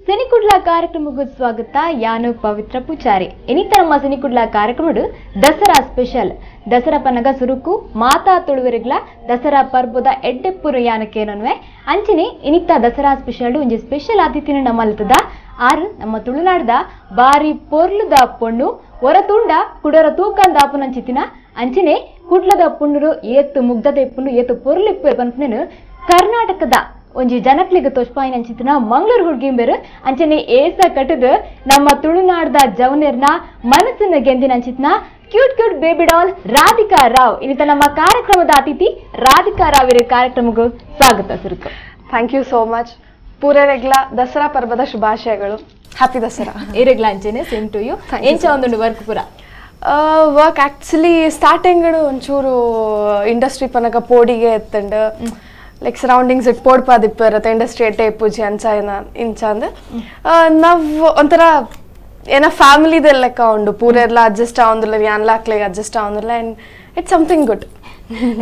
ಸಿನಿಕುಡ್ಲ ಕಾರ್ಯಕ್ರಮಕ್ಕೂ ಸ್ವಾಗತ. ಯಾನು ಪವಿತ್ರ ಪೂಜಾರಿ. ಇನಿತ ನಮ್ಮ ಸಿನಿಕುಡ್ಲ ಕಾರ್ಯಕ್ರಮಡು ದಸರಾ ಸ್ಪೆಷಲ್. ದಸರಾ ಪನ್ನಗ ಸುರುಕು ಮಾತಾ ತುಳುವೆರಿಗ್ಲ ದಸರಾ ಪರ್ಬದ ಎಡ್ಡೆಪ್ಪುರು ಯಾನಕೇನನ್ವೆ ಅಂಚನೆ ಇನಿತ ದಸರಾ ಸ್ಪೆಷಲ್ ಒಂಜಿ ಸ್ಪೆಷಲ್ ಅತಿಥಿನ ನಮ್ಮಲ್ತದ ಆರು ನಮ್ಮ ತುಳುನಾಡದ ಬಾರಿ ಪೊರ್ಲುದ ಪೊಣ್ಣು ಹೊರತುಂಡ ಕುಡರ ತೂಕಂದಾಪುನಂಚಿತಿನ ಅಂಚನೆ ಕುಡ್ಲದ ಪುಣ್ಣರು ಏತು ಮುಗ್ಧತೆ ಪುಣ್ಣು ಏತು ಪೊರ್ಲಿಪ್ಪು ಪನ್ಪುನೇನು ಕರ್ನಾಟಕದ ಒಂಜಿ ಜನಕ್ಲಿಗೆ ತೋಷ್ಪಾಯಿನ ಅಂಚಿತಿನ ಮಂಗಳೂರು ಹುಡುಗಿಂಬೇರು ಅಂಚನೆ ಏಸ ಕಟ್ಟದು ನಮ್ಮ ತುಳುನಾಡದ ಜವನೇರ್ನ ಮನಸ್ಸನ್ನು ಗೆಂದಿನ ಅಂಚಿತಿನ cute cute baby doll Radhika Rao. ಇನ್ನಿತ ನಮ್ಮ ಕಾರ್ಯಕ್ರಮದ ಅತಿಥಿ ರಾಧಿಕಾ ರಾವ್ ಇರೋ ಕಾರ್ಯಕ್ರಮಕ್ಕೂ ಸ್ವಾಗತ ಸುರುಕು. Thank you so much. ಪೂರೆರೆಗ್ಲ Dasara ಪರ್ವದ ಶುಭಾಶಯಗಳು. ಹ್ಯಾಪಿ ದಸರಾ. ಇರೆಗ್ಲ ಅಂಚನೆ same to you. ಎಂಚ ಒಂದುಂಡು ವರ್ಕ್ ಪೂರ? Work actually starting ಒಂಚೂರು ಇಂಡಸ್ಟ್ರಿ ಪನಕ ಪೋಡಿಗೆ ಎತ್ತಂಡು like surroundings it ಪೋಡ್ಪಾದಿಪ್ಪ ಇರುತ್ತೆ ಇಂಡಸ್ಟ್ರಿ ಎಟ್ಟೆ ಪೂಜೆ ಅಂಚ ಇಂಚ ಅಂದ್ ನಾವು ಒಂಥರ ಏನ ಫ್ಯಾಮಿಲಿದೆಲ್ಲ ಲೆಕ್ಕ ಉಂಡು ಪೂರೆಲ್ಲ ಅಡ್ಜಸ್ಟ್ ಆವಂದಿಲ್ಲ ಯಾನ್ಲಾಕ್ಲೆಗ್ ಅಡ್ಜಸ್ಟ್ ಆವಂದಿಲ್ಲ and it's something good.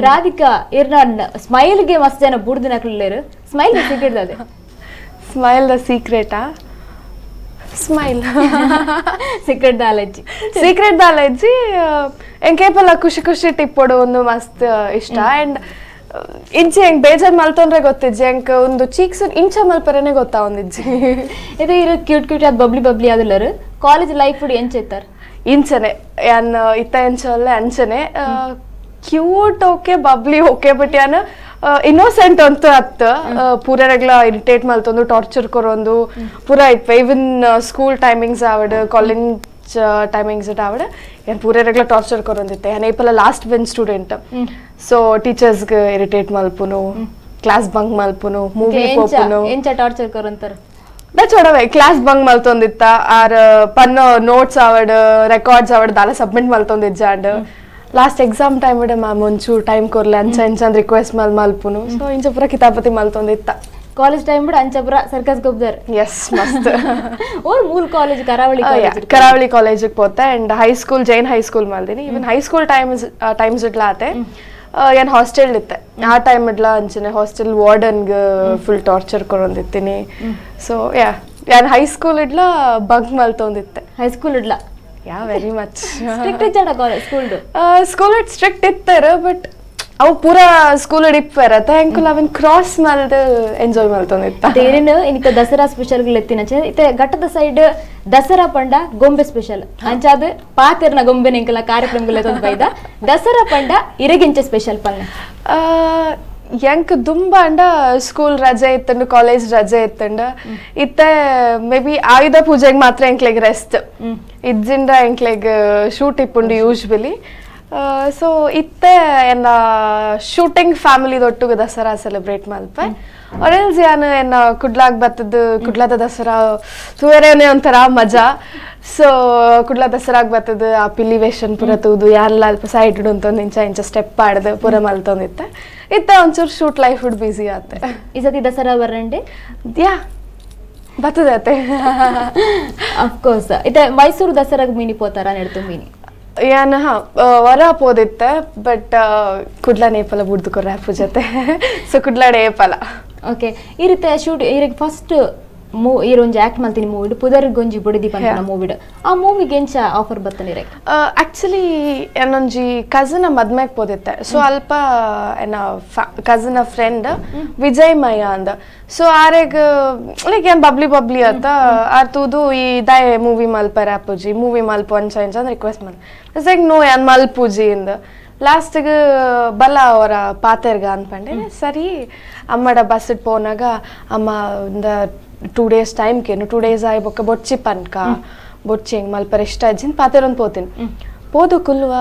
Radhika ಇರ್ನ ಸ್ಮೈಲ್ಗೆ ಮಸ್ತ್ ಜನ ಬುಡ್ದಿನಕ್ಲೇರು ಸ್ಮೈಲ್ ಸೀಕ್ರೆಟ್ ಅದೇ. ಸ್ಮೈಲ್ the ಸೀಕ್ರೆಟಾ? Smile secret ದಾಲಜ್ಜಿ. Secret ದಾಲಜ್ಜಿ ಎಂಕೇಪಲ್ಲ ಖುಷಿ ಖುಷಿ ಟಿಪ್ಪೊಡು ಒಂದು ಮಸ್ತ್ ಇಷ್ಟ. ಆ್ಯಂಡ್ ಇಂಚೆ ಹೆಂಗ್ ಬೇಜಾರ್ ಮಲ್ತೊಂದ್ರೆ ಗೊತ್ತಿಜ್ಜಿ ಎಂಕ್ ಒಂದು ಚೀಕ್ಸ್ ಇಂಚ ಮಲ್ಪರೇನೆ ಗೊತ್ತಾವೊಂದಿಜ್ಜಿ. ಇದು ಇರು ಕ್ಯೂಟ್ ಕ್ಯೂಟ್ ಅದು ಬಬ್ಲಿ ಬಬ್ಲಿ ಅದಲ್ಲರು ಕಾಲೇಜ್ ಲೈಫ್ ಎಂಚ ಇತ್ತಾರೆ? ಇಂಚನೆ ಯಾನ್ ಇತ್ತ ಎಂಚಲ್ಲ ಅಂಚನೆ cute okay bubbly okay but ಯಾನ್ ಇನ್ನೋಸೆಂಟ್ ಅಂತೂ ಅತ್ತ ಪೂರರೆಗ್ಲ ಇರಿಟೇಟ್ ಮಲ್ತೊಂದು ಟಾರ್ಚರ್ ಕೊರೊಂದು ಪೂರ ಇಪ್ಪ even school timings ಆವಡ್ college timings ಆವಡ್ ಏನ್ ಪೂರರೆಗ್ಲ ಟಾರ್ಚರ್ ಕೊರೊಂದಿತ್ತೆ. ಯಾನ್ ಏಪಲ last bench student so ಟೀಚರ್ಸ್ಗೆ irritate ಮಲ್ಪುನು class bunk ಮಲ್ಪುನು movie ಪೋಪುನು. ಎಂಚ ಟಾರ್ಚರ್ ಕೊರಂತಾರ? ಚೊಡವೆ ಕ್ಲಾಸ್ ಬಂಕ್ ಮಲ್ತೊಂದಿತ್ತ ಆರ್ ಪನ್ನ ನೋಟ್ಸ್ ಆವಡ್ ರೆಕಾರ್ಡ್ಸ್ ಆವಡ್ ದಾಲ submit ಮಲ್ತೊಂದಿಜ್ಜಾಂಡ್ last exam time ma'am ಒಂಚೂರು ಟೈಮ್ ಕೊರ್ಲೆ ಅಂಚ ಇಂಚ ಅಂದ್ ರಿಕ್ವೆಸ್ಟ್ ಮಲ್ ಮಲ್ಪುನು ಸೊ ಇಂಚ ಪೂರ ಕಿತಾಪತಿ ಮಲ್ತೊಂದಿತ್ತ. ಕಾಲೇಜ್ ಟೈಮ್ ಬಿಡ ಅಂಚ ಪೂರ ಸರ್ಕಸ್ ಗೊಬ್ಬರ. ಎಸ್ ಮಸ್ತ್. ಓರ್ ಮೂಲ ಕಾಲೇಜ್ ಕರಾವಳಿ ಕಾಲೇಜ್? ಕರಾವಳಿ ಕಾಲೇಜಿಗೆ ಪೋತೆ and high school Jain high school ಮಲ್ದಿನಿ. Even high school times ಇಡ್ಲ ಆತೆ ಏನ್ ಹಾಸ್ಟೆಲ್ ಇತ್ತೆ ಆ ಟೈಮ್ ಇಡ್ಲ ಅಂಚನೆ ಹಾಸ್ಟೆಲ್ ವಾರ್ಡನ್ಗೆ ಫುಲ್ ಟಾರ್ಚರ್ ಕೊರೊಂದಿತ್ತೀನಿ. ಸೊ ಯಾ ಯಾನ್ ಹೈಸ್ಕೂಲ್ ಇಡ್ಲ ಬಂಕ್ ಮಲ್ತೊಂದಿತ್ತೆ. ಹೈಸ್ಕೂಲ್ ಇಡ್ಲ? Yeah very much strict ಇಜ್ಜಾಡ college school? School it strict ಇತ್ತಾರೆ but ಅವು ಪೂರಾ ಸ್ಕೂಲ್ ಇಪ್ಪರ ಎಂಕುಲ್ ಅವನ್ ಕ್ರಾಸ್ ಮಲ್ದು ಎಂಜಾಯ್ ಮಲ್ತೊಂದಿತ್ತ. ಏನೇನು ಇನಿತ ದಸರಾ ಸ್ಪೆಷಲ್ ಎತ್ತಿನ ಇತ್ತೆ ಘಟ್ಟದ ಸೈಡ್ ದಸರಾ ಪಂಡ ಗೊಂಬೆ ಸ್ಪೆಷಲ್ ಅಂಚಾದ ಪಾತೆರ್ನ ಗೊಂಬೆ ಎಂಕಲ ಕಾರ್ಯಕ್ರಮಗಳು ಬೈದ ದಸರಾ ಪಂಡ ಇರಗಿಂಚ ಸ್ಪೆಷಲ್ ಪನ್ನ ಎಂಕ್ ದುಂಬ ಅಂಡ ಸ್ಕೂಲ್ ರಜೆ ಇತ್ತಂಡು ಕಾಲೇಜ್ ರಜೆ ಇತ್ತಂಡು ಇತ್ತೆ ಮೇ ಬಿ ಆಯುಧ ಪೂಜೆಗೆ ಮಾತ್ರ ಎಂಕ್ಲೆಗ್ ರೆಸ್ಟ್ ಇಜ್ಜಿಂಡ ಎಂಕ್ಲೆಗ್ ಶೂಟ್ ಇಪ್ಪುಂಡು ಯೂಶ್ವಲಿ. ಸೊ ಇತ್ತೆ ಎನ್ನ ಶೂಟಿಂಗ್ ಫ್ಯಾಮಿಲಿ ದೊಟ್ಟುಗು ದಸರಾ ಸೆಲೆಬ್ರೇಟ್ ಮಲ್ಪೆ ಆರ್ ಯಾನ್ ಎನ್ನ ಕುಡ್ಲಾಗ್ ಬತ್ತದ್ದು ಕುಡ್ಲಾದ ದಸರಾ ತೂವರೇನೆ ಒಂಥರ ಮಜಾ. ಸೊ ಕುಡ್ಲ ದಸರಾಗ್ ಬತ್ತದು ಆ ಪಿಲಿ ವೇಷನ್ ಪೂರ ತೂದು ಯಾನ್ಲ ಅಲ್ಪ ಸೈಡ್ ಉಂತೊಂದು ಇಂಚ ಇಂಚ ಸ್ಟೆಪ್ ಆಡ್ದು ಪೂರ ಮಲ್ತೊಂದಿತ್ತೆ. ಇತ್ತೆ ಒಂಚೂರು shoot life busy ಆತೆ. ಈ ಸತಿ ದಸರಾ ಬರಂಡೆ? ಯಾ ಬತ್ತದೆ ಆತೆ. ಅಫ್ಕೋರ್ಸ್ ಇತ್ತೆ ಮೈಸೂರು ದಸರಾಗ್ ಮೀನಿ ಪೋತಾರ ನೆಡ್ತು ಮೀನಿ? ಯಾನ್ ಹಾ ವರ ಪೋದಿತ್ತೆ ಬಟ್ ಕುಡ್ಲ ನೇಪಲ ಬುಡ್ದು ಕೊರ್ರೆ ಪೂಜತೆ ಸೊ ಕುಡ್ಲಾಡೆ ಏಪಲ. ಓಕೆ ಈ ರೀತಿ ಶೂಟ್ ಇರಗ್ ಫಸ್ಟ್ ಈರೊಂಜಿ ಆಕ್ಟ್ ಮಲ್ತಿನಿ ಮೂವಿಡ್ ಪುದರ್ ಗೊಂಜಿ ಬುಡಿದಿ ಪನ್ಪುನ ಮೂವಿಡ್ ಆ ಮೂವಿಗೆ ಎಂಚ ಆಫರ್ ಬತ್ತನಿ ಇರಗ್? ಆಕ್ಚುಲಿ ಏನೊಂಜಿ ಕಸಿನ್ ಮದ್ಮೆಗ್ ಪೋದಿತ್ತೆ ಸೊ ಅಲ್ಪ ಎನ್ನ ಕಸಿನ್ ಫ್ರೆಂಡ್ ವಿಜಯ್ ಮಯ್ಯ ಅಂದ ಸೊ ಆರೆಗ್ ಲೈಕ್ ಏನ್ ಬಬ್ಲಿ ಬಬ್ಲಿ ಅತ್ತ ಆರ್ ತೂದು ಈ ದಾಯ ಮೂವಿ ಮಲ್ಪರ ಪೂಜಿ ಮೂವಿ ಮಲ್ಪು ಅಂಚ ಇಂಚ ಅಂದ್ ರಿಕ್ವೆಸ್ಟ್ ಮಲ್ ಲೈಕ್ ನೋ ಯಾನ್ ಮಲ್ಪೂಜಿ ಇಂದ ಲಾಸ್ಟ್ಗೆ ಬಲ ಅವರ ಪಾತೆರ್ಗ ಅನ್ಪಂಡೆ ಸರಿ ಅಮ್ಮಡ ಬಸ್ ಪೋನಾಗ ಅಮ್ಮ ಒಂದ 2 ಡೇಸ್ ಟೈಮ್ ಕೇನು 2 ಡೇಸ್ ಆಯ್ ಬೊಕ್ಕ ಬೊಚ್ಚಿ ಪನ್ಕ ಬೊಚ್ಚಿ ಹೆಂಗ್ ಮಲ್ಪರ ಇಷ್ಟ ಅಜ್ಜಿನ್ ಪಾತೆರೊಂದು ಪೋತೀನಿ ಪೋದು ಕುಲ್ವ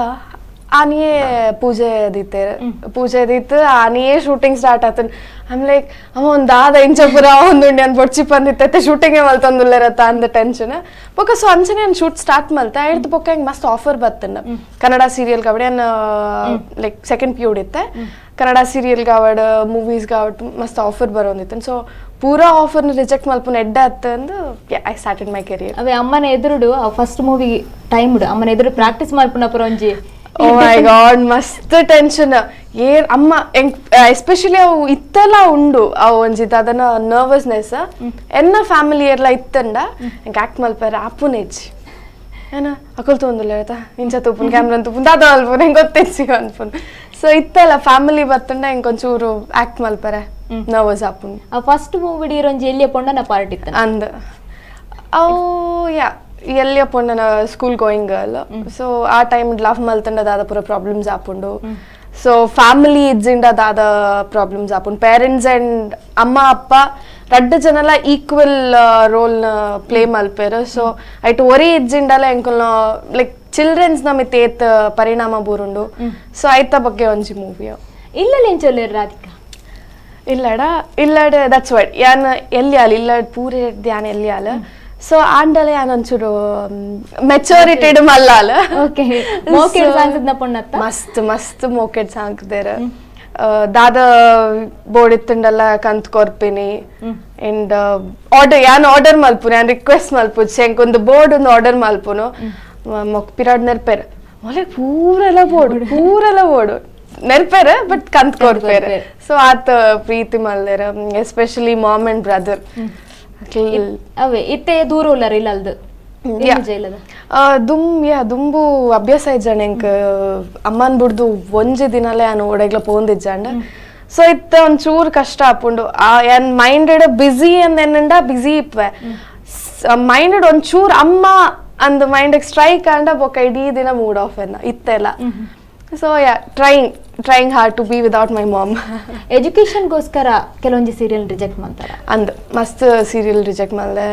ಆನಿಯೇ ಪೂಜೆ ದೀತೆ ಪೂಜೆ ದೀತ್ ಆನಿಯೇ ಶೂಟಿಂಗ್ ಸ್ಟಾರ್ಟ್ ಆತನ್. I'm like ಅಮ್ಮ ಒಂದು ದಾದ ಇಂಚಪುರ ಒಂದುಂಡಿ ಅಂದ್ ಬೊಚ್ಚಿ ಪಂದಿತ್ತೈತೆ ಶೂಟಿಂಗೇ ಮಲ್ತೊಂದುಲ್ಲೇರತ್ತ ಅಂದ ಟೆನ್ಷನ್ ಬೊಕ್ಕ. ಸೊ ಅಂಚನೆ ನಾನು ಶೂಟ್ ಸ್ಟಾರ್ಟ್ ಮಲ್ತೆ ಆಯ್ತು ಬೊಕ್ಕ ಹೆಂಗ್ ಮಸ್ತ್ ಆಫರ್ ಬತ್ತನ್ನ ಕನ್ನಡ ಸೀರಿಯಲ್ ಕಬಡ್ಡಿ ನಾನು like second P ಇತ್ತೆ ಕನ್ನಡ ಸೀರಿಯಲ್ ಗಾವಡ್ ಮೂವೀಸ್ ಗಾವಡ್ ಮಸ್ತ್ ಆಫರ್ ಬರೋಂದಿತ್ತು. ಸೊ ಪೂರಾ ಆಫರ್ನ ರಿಜೆಕ್ಟ್ ಮಲ್ಪುನ ಎಡ್ಡ ಅತ್ತ ಅಂದು I started my career. ಅವೇ ಅಮ್ಮನ ಎದುರುಡು first movie time ಅಮ್ಮನ ಎದುರು ಪ್ರಾಕ್ಟೀಸ್ ಮಲ್ಪುನ ಪುರ ಒಂಜಿ Oh my god ಮಸ್ತ್ ಟೆನ್ಷನ್ ಏ ಅಮ್ಮ ಎಸ್ಪೆಷಲಿ ಅವು ಇತ್ತೆಲ್ಲ ಉಂಡು ಅವು ಒಂಜಿ ಅದನ್ನ ನರ್ವಸ್ನೆಸ್ ಎನ್ನ ಫ್ಯಾಮಿಲಿ ಎಲ್ಲ ಇತ್ತಂಡ ಎಂಕ್ ಆಕ್ಟ್ ಮಲ್ಪೆರೆ ಆಪುನೆಜ್ಜಿ ಏನ ಅಕುಲ್ ತೋಂದುಲ್ಲ ಆಯ್ತಾ ಇಂಚ ತೂಪುನ್ ಕ್ಯಾಮ್ರಾ ತೂಪುನ್ ದಾದ ಅಲ್ಪುನ್ ಹೆಂಗೆ ಗೊತ್ತಿಜ್ಜಿ ಅನ್ಪುನ್ ಸೊ ಇತ್ತೆಲ್ಲ ಫ್ಯಾಮಿಲಿ ಬತ್ತಂಡ ಹೆಂಗೆ ಒಂಚೂರು ಆಕ್ಟ್ ಮಲ್ಪರೆ ನರ್ವಸ್ ಆಪುನ್ ಆ ಫಸ್ಟ್ ಮೂವಿ ಇರೋಂಜಿ ಎಲ್ಲಿಯ ಪೊಂಡನ ಪಾರ್ಟ್ ಇತ್ತ ಅಂದ್ ಅವು ಯಾ ಎಲ್ಲಿಯ ಪೊಂಡನ school going girl so ಆ ಟೈಮ್ ಲವ್ ಮಲ್ತಂಡ ದಾದ ಪೂರ ಪ್ರಾಬ್ಲಮ್ಸ್ ಆಪುಂಡು ಸೊ ಫ್ಯಾಮಿಲಿ ಇಜ್ಜಿಂಡ ದಾದ ಪ್ರಾಬ್ಲಮ್ಸ್ ಆಪುಂಡು ಪೇರೆಂಟ್ಸ್ ಅಂಡ್ ಅಮ್ಮ ಅಪ್ಪ ರಡ್ಡು ಜನಲ equal roll play ಮಲ್ಪೇರು so ಐಟ್ ಒರಿ ಇಜ್ಜಿಂಡಲ ಎಂಕುಲ್ನ ಲೈಕ್ ಚಿಲ್ಡ್ರನ್ಸ್ ನ ಮಿತ್ ಏತ್ ಪರಿಣಾಮ ಬೂರುಂಡು ಸೊ ಐತ ಬಗ್ಗೆ ಒಂಜಿ ಮೂವಿ ಇಲ್ಲ ಎಂಚೊಲ್ಲೇರು ರಾಧಿಕಾ ಇಲ್ಲಡ ಇಲ್ಲಡ that's what ಯಾನ್ ಎಲ್ಲಿ ಇಲ್ಲಡ್ ಪೂರೆ ಧ್ಯಾನ ಎಲ್ಲಿ ಅಲ್ಲ ಸೊ ಆಂಡಲ ಯಾನ್ ಒಂಚೂರು ಮೆಚೂರಿಟೆಡ್ ಮಲ್ಲಾಲ ಓಕೆ ಮೋಕೆಡ್ ಸಾಂಗ್ನ ಪೊಣ್ಣತ್ತ ಮಸ್ತ್ ಮಸ್ತ್ ಮೋಕೆಡ್ ಸಾಂಗ್ದೇರ ದಾದ ಬೋರ್ಡ್ ಇತ್ತಂಡಲ್ಲ ಕಂತ್ ಕೊರ್ಪಿನಿ ಅಂಡ್ ಆರ್ಡರ್ ಯಾನ್ ಆರ್ಡರ್ ಮಲ್ಪುನು ಯಾನ್ ರಿಕ್ವೆಸ್ಟ್ ಮಲ್ಪುಜಿ ಎಂಕೊಂದು ಬೋರ್ಡ್ ಒಂದು ಆರ್ಡರ್ ಮಲ್ಪುನು ಮೊಕ್ ಪಿರಾಡ್ ನೆರ್ಪೇರ್ ಮೊಲೆ ಪೂರೆಲ್ಲ ಬೋರ್ಡ್ ಪೂರೆಲ್ಲ ಬೋರ್ಡ್ ನೆರ್ಪೇರ ಬಟ್ ಕಂತ್ ಕೊರ್ಪೇರ ಸೊ ಆತ ಪ್ರೀತಿ ಮಲ್ದೇರ especially mom and brother ಅವೇ ಇತ್ತೆ ದೂರ ಉಲ್ಲರ ಇಲ್ಲ ಅಲ್ದು ದುಮ್ ಯಾ ದುಂಬು ಅಭ್ಯಾಸ ಇಜ್ಜಾಂಡ ಎಂಕ್ ಅಮ್ಮನ್ ಬುಡ್ದು ಒಂಜಿ ದಿನಲೇ ಯಾನ್ ಓಡೆಗ್ಲ ಪೋಂದಿಜ್ಜಾಂಡ ಸೊ ಇತ್ತ ಒಂಚೂರು ಕಷ್ಟ ಆಪುಂಡು ಯಾನ್ ಮೈಂಡೆಡ್ ಬಿಸಿ ಅಂದ್ ಎನ್ನಂಡ ಬಿಸಿ ಇಪ್ಪೆ ಮೈಂಡೆಡ್ ಒಂಚೂರು ಅಮ್ಮ ಅಂದ್ ಮೈಂಡ್ ಸ್ಟ್ರೈಕ್ ಆಂಡ ಬೊಕ್ಕ ಇಡೀ ದಿನ ಮೂಡ್ ಆಫ್ ಎನ್ನ ಇತ್ತೆಲ್ಲ so yeah trying trying hard to be without my mom ಎಜುಕೇಶನ್ಗೋಸ್ಕರ ಕೆಲವೊಂದು ಸೀರಿಯಲ್ ರಿಜೆಕ್ಟ್ ಮಾಡ್ತಾರೆ ಅಂದ್ ಮಸ್ತ್ ಸೀರಿಯಲ್ ರಿಜೆಕ್ಟ್ ಮಾಡಲೆ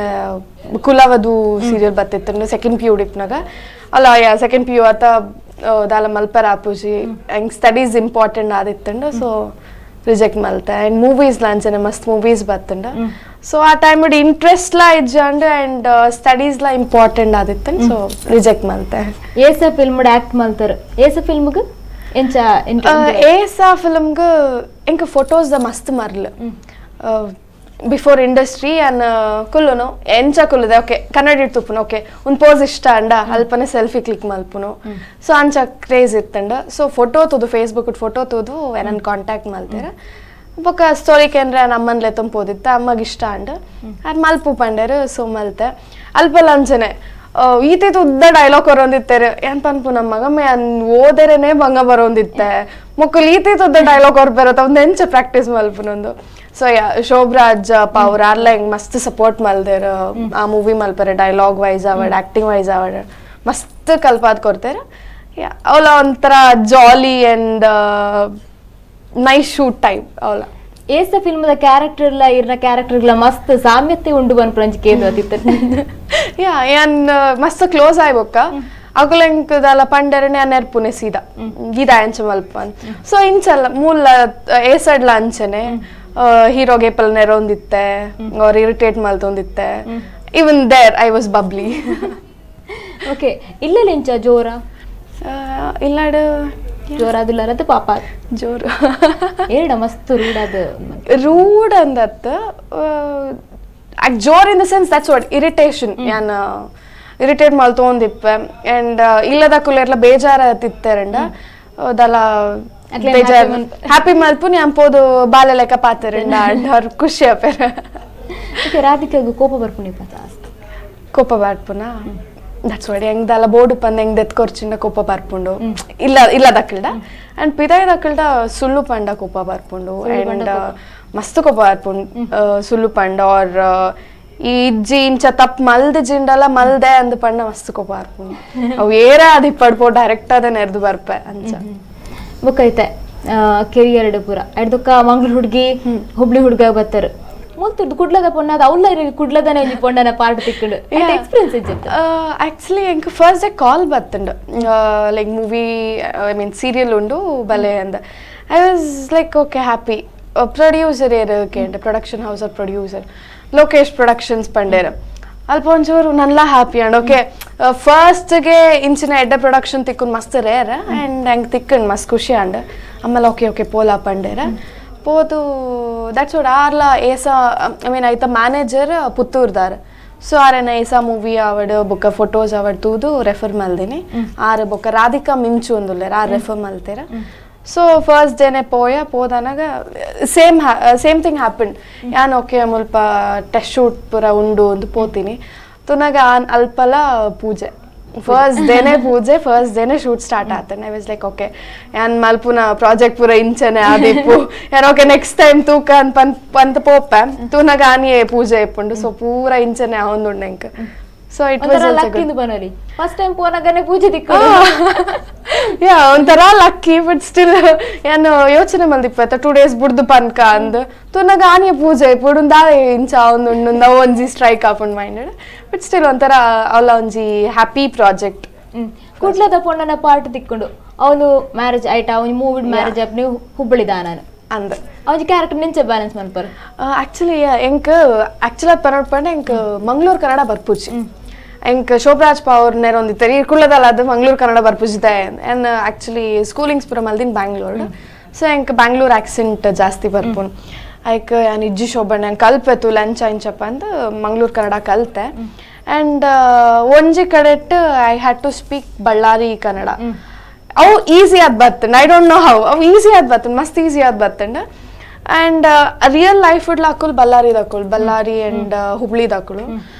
ಕುಲವದು ಸೀರಿಯಲ್ ಬತ್ತಿತ್ತು second P U ಡಿಪ್ನಾಗ ಅಲ್ಲ yeah second P U ಆತ ದಾಲ ಮಲ್ಪರ ಆಪುಜಿ ಹೆಂಗ್ ಸ್ಟಡೀಸ್ ಇಂಪಾರ್ಟೆಂಟ್ ಆದಿತ್ತಂಡು ಸೊ ರಿಜೆಕ್ಟ್ ಮಲ್ತೆ ಆ್ಯಂಡ್ ಮೂವೀಸ್ ಲಾಂಚನೆ ಮಸ್ತ್ ಮೂವೀಸ್ ಬತ್ತಂಡ ಸೊ ಆ ಟೈಮ್ ಇಂಟ್ರೆಸ್ಟ್ಲಾ ಇಜ್ಜಾಂಡ್ ಆ್ಯಂಡ್ ಸ್ಟಡೀಸ್ಲಾ ಇಂಪಾರ್ಟೆಂಟ್ ಆದಿತ್ತಂಡು ಸೊ ರಿಜೆಕ್ಟ್ ಮಲ್ತೆ ಏಸ ಫಿಲ್ಮ್ ಆಕ್ಟ್ ಮಲ್ತಾರೆ ಏಸ ಫಿಲ್ಮ್ಗೆ ಎಂಚ ಏಸ ಫಿಲ್ಮ್ಗೆ ಎಂಕ ಫೋಟೋಸ್ the ಮಸ್ತ್ ಮರ್ಲ್ ಬಿಫೋರ್ ಇಂಡಸ್ಟ್ರಿ ಅನ್ ಕುಲ್ಲುನು ಎಂಚ ಕುಲ್ಲುದೆ ಓಕೆ ಕನ್ನಡ ಇಡ್ತುಪ್ಪುನು ಓಕೆ ಒಂದು ಪೋಸ್ ಇಷ್ಟ ಅಂಡ ಅಲ್ಪನೆ ಸೆಲ್ಫಿ ಕ್ಲಿಕ್ ಮಲ್ಪುನು ಸೊ ಅಂಚ ಕ್ರೇಜ್ ಇತ್ತಂಡ ಸೊ ಫೋಟೋ ತೋದು ಫೇಸ್ಬುಕ್ ಫೋಟೋ ತೋದು ನನ್ನ ಕಾಂಟ್ಯಾಕ್ಟ್ ಮಲ್ತೇರ ಬೊಕ್ಕ ಸ್ಟೋರಿ ಕೇಂದ್ರ ಅಮ್ಮನ ಲೆತ್ತೊಂಪೋದಿತ್ತ ಅಮ್ಮಗೆ ಇಷ್ಟ ಅಂಡ ಅದು ಮಲ್ಪು ಪಂಡೇರು ಸೊ ಮಲ್ತೆ ಅಲ್ಪಲ್ಲ ಅಂಚನೆ ಈತೈತು ಉದ್ದ ಡೈಲಾಗ್ ಬರೋಂದಿತ್ತಾರೆ ಏನ್ ಪನ್ಪು ನಮ್ಮ ಮಗಮ್ಮ ಓದರೇನೆ ಭಂಗ ಬರೋಂದಿತ್ತೆ ಮಕ್ಕಳು ಈತೈತು ಉದ್ದ ಡೈಲಾಗ್ ಹೊರ ಬರತ್ತ ಒಂದು ಎಂಚ ಪ್ರಾಕ್ಟೀಸ್ ಮಲ್ಪುನೊಂದು ಸೊ ಯಾ ಶೋಭರಾಜ್ ಅವ್ರ ಅಲ್ಲ ಹೆಂಗ್ ಮಸ್ತ್ ಸಪೋರ್ಟ್ ಮಲ್ದೇರ ಆ ಮೂವಿ ಮಲ್ಪರೆ ಡೈಲಾಗ್ ವೈಸ್ ಆವಡ್ ಆಕ್ಟಿಂಗ್ ವೈಸ್ ಆವಡ್ ಮಸ್ತ್ ಕಲ್ಪಾದ್ ಕೊಡ್ತಾರೆ ಯಾ ಅವಳ ಒಂಥರ jolly and nice shoot time ಅವಳ ಏಸ ಫಿಲ್ಮ್ದ ಕ್ಯಾರೆಕ್ಟರ್ ಇಲ್ಲ ಇರ್ನ ಕ್ಯಾರೆಕ್ಟರ್ ಮಸ್ತ್ ಸಾಮ್ಯತೆ ಉಂಡು ಬನ್ಪುರಂಜಿ ಕೇಂದ್ರ ಅತಿತ್ತ ಯಾ ಏನ್ ಮಸ್ತ್ ಕ್ಲೋಸ್ ಆಯ್ಬೊಕ್ಕ ಅಕುಲೆಂಕದಲ್ಲ ಪಂಡರನೆ ನೆರ್ಪುನೆ ಸೀದಾ ಗೀದಾ ಎಂಚ ಮಲ್ಪನ್ ಸೊ ಇಂಚಲ್ಲ ಮೂಲ ಏಸಡ್ಲ ಅಂಚನೆ ಹೀರೋಗೆ ಪಲ್ ನೆರೊಂದಿತ್ತೆ ಅವ್ರು ಇರಿಟೇಟ್ ಮಲ್ತೊಂದಿತ್ತೆ even there I was bubbly okay ಇಲ್ಲ ಎಂಚ ಜೋರ ಇಲ್ಲಾಡು ಜೋರಾದಿಲ್ಲ ಪಾಪ ಜೋರು ಏಡ ಮಸ್ತ್ ರೂಡ್ ಅದು ರೂಡ್ ಅಂದತ್ತ ಜೋರ್ in the sense that's what irritation ಯಾನ್ ಇರಿಟೇಟ್ ಮಲ್ತೊಂದಿಪ್ಪೆ ಅಂಡ್ ಇಲ್ಲದ ಕುಲೆರ್ಲ ಬೇಜಾರ ತಿತ್ತೇರಂಡ ಅದಲ್ಲ ಬೇಜಾರ್ ಹ್ಯಾಪಿ ಮಲ್ಪು ಯಾನ್ ಪೋದು ಬಾಲೆ ಲೆಕ್ಕ ಪಾತೆರಂಡ ಅಂಡ್ ಅವ್ರು ಖುಷಿ ಆಪೇರ ಓಕೆ ರಾಧಿಕಾಗ ಕೋಪ ಬರ್ಪುನಿಪ್ಪ ಜಾಸ್ತಿ ಕೋಪ ಬರ್ಪುನ that's what ಹೆಂಗ್ದಲ್ಲ ಬೋರ್ಡ್ ಪಂದ್ ಹೆಂಗ್ ದೆತ್ಕೊರ್ಚಿಂಡ ಕೋಪ ಬರ್ಪುಂಡು ಇಲ್ಲ ಇಲ್ಲ ದಕ್ಕಲ್ಡ ಅಂಡ್ ಪಿದಾಯಿ ದಕ್ಕಲ್ಡ ಸುಳ್ಳು ಪಂಡ ಕೋಪ ಬರ್ಪುಂಡು ಅಂಡ್ ಮಸ್ತ್ ಕೋಪ ಬರ್ಪುಂಡು ಸುಳ್ಳು ಪಂಡ ಆರ್ ಈ ಇಜ್ಜಿ ಇಂಚ ತಪ್ಪು ಮಲ್ದ ಜಿಂಡಲ್ಲ ಮಲ್ದೆ ಅಂದ್ ಪಂಡ ಮಸ್ತ್ ಕೋಪ ಬರ್ಪುಂಡು ಅವು ಏರ ಅದು ಪಡ್ಪೋ ಡೈರೆಕ್ಟ್ ಅದ ನೆರ್ದು ಬರ್ಪೆ ಅಂಚ ಬೊಕ್ಕೈತೆ ಕೆರಿಯರ್ ಪೂರ ಎಡ್ದಕ್ಕ ಮಂಗ್ಳೂರ್ ಹುಡುಗಿ ಹುಬ್ಳಿ ಹುಡುಗ ಬರ್ತಾರೆ ಮುಲ್ತುರ್ದು ಕುಡ್ಲದ ಪೊಣ್ಣ ಅವ್ಲ ಕುಡ್ಲದನೆ ಒಂಜಿ ಪೊಣ್ಣನ ಪಾರ್ಟ್ ತಿಕ್ಕುಂಡು ಎಕ್ಸ್ಪೀರಿಯನ್ಸ್ ಇಜ್ಜಿತ್ತು ಆಕ್ಚುಲಿ ಎಂಕ್ ಫಸ್ಟ್ ಡೇ ಕಾಲ್ ಬತ್ತುಂಡು like movie I mean serial ಉಂಡು ಬಲೆ ಅಂದ I was like okay happy producer ಏರು ಕೇಂದ್ರ production house of producer Lokesh productions ಪಂಡೇರು ಅಲ್ಪ ಒಂಚೂರು ನಲ್ಲ happy and okay ಫಸ್ಟ್ಗೆ ಇಂಚಿನ ಎಡ್ಡ ಪ್ರೊಡಕ್ಷನ್ ತಿಕ್ಕುಂಡು ಮಸ್ತ್ ರೇರ್ ಆ್ಯಂಡ್ ಹಂಗೆ ತಿಕ್ಕಂಡು ಮಸ್ತ್ ಖುಷಿ ಅಂಡ್ ಆಮೇಲೆ ಓಕೆ ಓಕೆ ಪೋಲಾ ಪಂಡೇರ ಪೋದು that's what ಆರ್ಲ ಏಸ I mean ಐತ ಮ್ಯಾನೇಜರ್ ಪುತ್ತೂರ್ದಾರ್ So ಆರೆನ ಏಸಾ movie ಆವಡ್ ಬೊಕ್ಕ ಫೋಟೋಸ್ ಆವಡ್ ತೂದು ರೆಫರ್ ಮಲ್ದಿನಿ ಆರ್ ಬೊಕ್ಕ ರಾಧಿಕಾ ಮಿಂಚು ಒಂದುಲ್ಲೇರ ಆರ್ ರೆಫರ್ ಮಲ್ತೇರ ಸೊ ಫಸ್ಟ್ ಡೇನೆ ಪೋಯ ಪೋದನಾಗ same same thing happen ಯಾನ್ ಓಕೆ ಮುಲ್ಪ ಟೆಸ್ಟ್ ಶೂಟ್ ಪೂರ ಉಂಡು ಅಂದು ಪೋತೀನಿ ತುನಾಗ ಆನ್ ಅಲ್ಪಲ ಪೂಜೆ ಫಸ್ಟ್ ಡೇನೆ ಪೂಜೆ ಫಸ್ಟ್ ಡೇನೆ ಶೂಟ್ ಸ್ಟಾರ್ಟ್ ಆತನೆ I was like okay ಯಾನ್ ಮಲ್ಪುನ ಪ್ರಾಜೆಕ್ಟ್ ಪೂರ ಇಂಚನೆ ಆದಿಪ್ಪು ಯಾನ್ okay next time ತೂಕ ಅಂತ ಪಂತ ಪೋಪೆ ತೂನಾಗ ಆನಿಯೇ ಪೂಜೆ ಇಪ್ಪುಂಡು ಸೊ ಪೂರ ಇಂಚನೆ ಆವೊಂದುಂಡು ಎಂಕ್ so it was lucky ಇಂದು ಬನೋಲಿ ಫಸ್ಟ್ ಟೈಮ್ ಪೋನಾಗನೆ ಪೂಜೆ ದಿಕ್ಕು ಯಾ ಒಂಥರ lucky but still ಯಾನು ಯೋಚನೆ ಮಲ್ದಿಪ್ಪ 2 ಡೇಸ್ ಬುಡ್ದು ಪನ್ಕ ಅಂದ್ ತೂನಾಗ ಆನಿಯೇ ಪೂಜೆ ಇಪ್ಪುಡು ದಾದ ಇಂಚ ಆವೊಂದುಂಡು ಒಂಜಿ ಸ್ಟ್ರೈಕ್ ಆಪುಂಡು minded but still ಒಂಥರ ಅವಳ ಒಂಜಿ ಹ್ಯಾಪಿ ಪ್ರಾಜೆಕ್ಟ್ ಕುಡ್ಲದ ಪೊಣ್ಣನ ಪಾರ್ಟ್ ತಿಕ್ಕೊಂಡು ಅವಳು ಮ್ಯಾರೇಜ್ ಆಯ್ತಾ ಅವನು ಮೂವಿ ಮ್ಯಾರೇಜ್ ಆಪ್ ನೀವು ಹುಬ್ಬಳ್ಳಿದ ನಾನು ಅಂದ ಅವನ ಕ್ಯಾರೆಕ್ಟರ್ ನಿಂಚೆ ಬ್ಯಾಲೆನ್ಸ್ ಮನ್ಪರ್ ಆಕ್ಚುಲಿ ಎಂಕ್ ಆಕ್ಚುಲಿ ಅದು ಪನೋಡ್ಪಂಡ ಎಂಕ್ ಮಂಗಳೂರು ಕನ್ನಡ ಬರ್ಪುಜಿ ಎಂಕ್ ಶೋಭರಾಜ್ ಪಾವರ್ ನೇರ ಒಂದಿತ್ತಾರೆ ಈ ಕುಳ್ಳದಲ್ಲ ಅದು Mangaluru Kannada ಬರ್ಪುಜಿದೆ and actually schoolings ಪೂರ ಮಲ್ದಿನ ಬ್ಯಾಂಗ್ಳೂರ್ ಸೊ ಎಂಕ್ ಬ್ಯಾಂಗ್ಳೂರ್ ಆಕ್ಸೆಂಟ್ ಜಾಸ್ತಿ ಬರ್ಪುನ್ ಐಕ್ ಯಾನ್ ಇಜ್ಜಿ ಶೋಭಣ್ಣ ಕಲ್ಪೆತು ಲಂಚ್ ಇಂಚಪ್ಪ ಅಂದ್ ಮಂಗಳೂರು ಕನ್ನಡ ಕಲ್ತೆ ಆ್ಯಂಡ್ ಒಂಜಿ ಕಡೆಟ್ I had to speak Ballari Kannada ಅವು ಈಸಿ ಆದ್ ಬರ್ತಂಡ್ I don't know how ಅವು ಈಸಿ ಆದ್ ಬರ್ತಂಡ್ ಮಸ್ತ್ ಈಸಿ ಆದ್ ಬರ್ತಂಡ್ and real life ಅಕ್ಕುಲ್ ಬಳ್ಳಾರಿದಕ್ಕುಲ್ Ballari and ಹುಬ್ಳಿದಕ್ಕುಳು